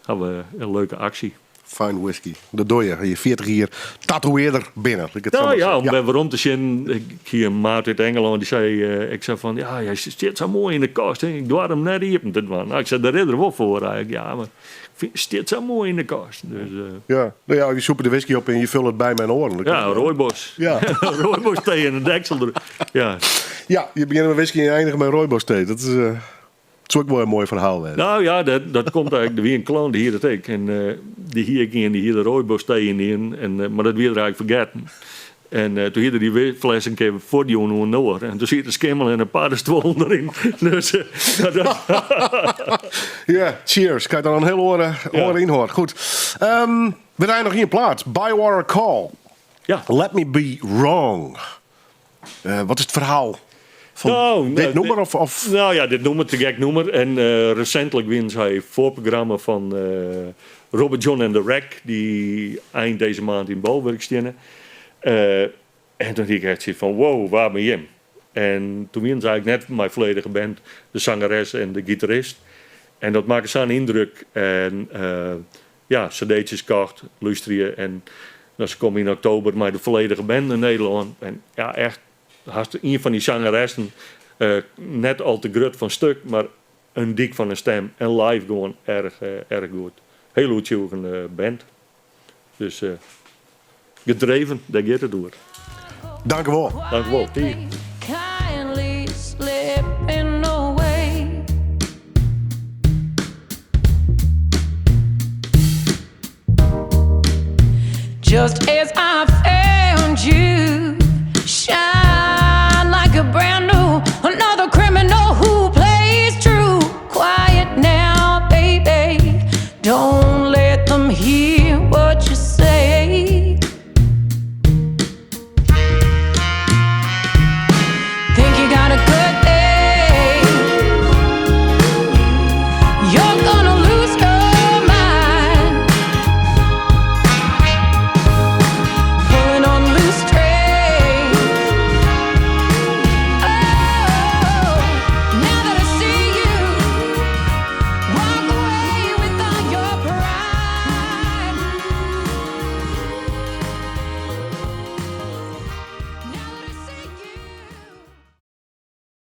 ha we in leuke aksje. Fine whisky. Dat doar je. Je 40 jier tatoeëarder binne. Ik het Nou sa mar ja, sizze. om wer werom te sjen. Ik hie in maat út Engelân dy sei, ik sei fan, ja, hy stiet sa moai yn de kast. Hè. Ik doar him net iepen te dwaan. Nou, ik sei, dêr is er wol foar eigentlik. Ja, mar ik fyn, stiet sa moai yn de kast. Dus Ja, nou ja, je soepe de whisky op en je fulle it by mei in oaren. Dat Ja, kan. rooibos. Rooibos thee en in deksel der. Ja. Ja, je begjinne mei whisky en je einige mei rooibos thee. Dat is soe ek wol in moai ferhaal wêze. Nou ja, dat komt eigentlik. Der wie in klant, dy hie dat ek. En dy hie ek ien, dy hie de rooibos thee yn dien. En, mar dat wie er eigentlik fergetten. En eh, toen hie er dy fles in kear fuortjûn oan inoar. En toen siet der skimmel en in paddenstoel deryn. Dus, eh, dat, Ja, cheers. Kijk dan een heel oare, oare ynhâld. Goed. We draaie noch ien plaat. Bywater Call. Ja. Let Me Be Wrong. Wat is it ferhaal fan Nou, dit nûmer? Of? Nou ja, dit nûmer, te gek nûmer. En resintlik wienen sy foarprogramma fan Robert John and the Wreck, dy't ein dizze maand yn Bolwurk steane. En toen hie ik echt fan, wow, wa binne jim? En toen wienen se eigentlik net mei folledige band, de sangeres en de gitarist. En dat makke sa'n yndruk. En ja, cd'tsjes kocht, lústerje en dan se komme yn oktober mei de folledige band nei Nederlân. En ja, echt, hast ien fan dy sangeressen, net al te grut fan stuk, mar in dyk fan in stem en live gewoan erch, erch goed. Hiel oertsjûgjende band. Dus gedreven, dêr giet it oer. Dankewol. Dankewol. Tige. Kindly slipping away. Just as I found you, shine like a brand new another criminal who plays true. Quiet now, baby. Don't let them hear.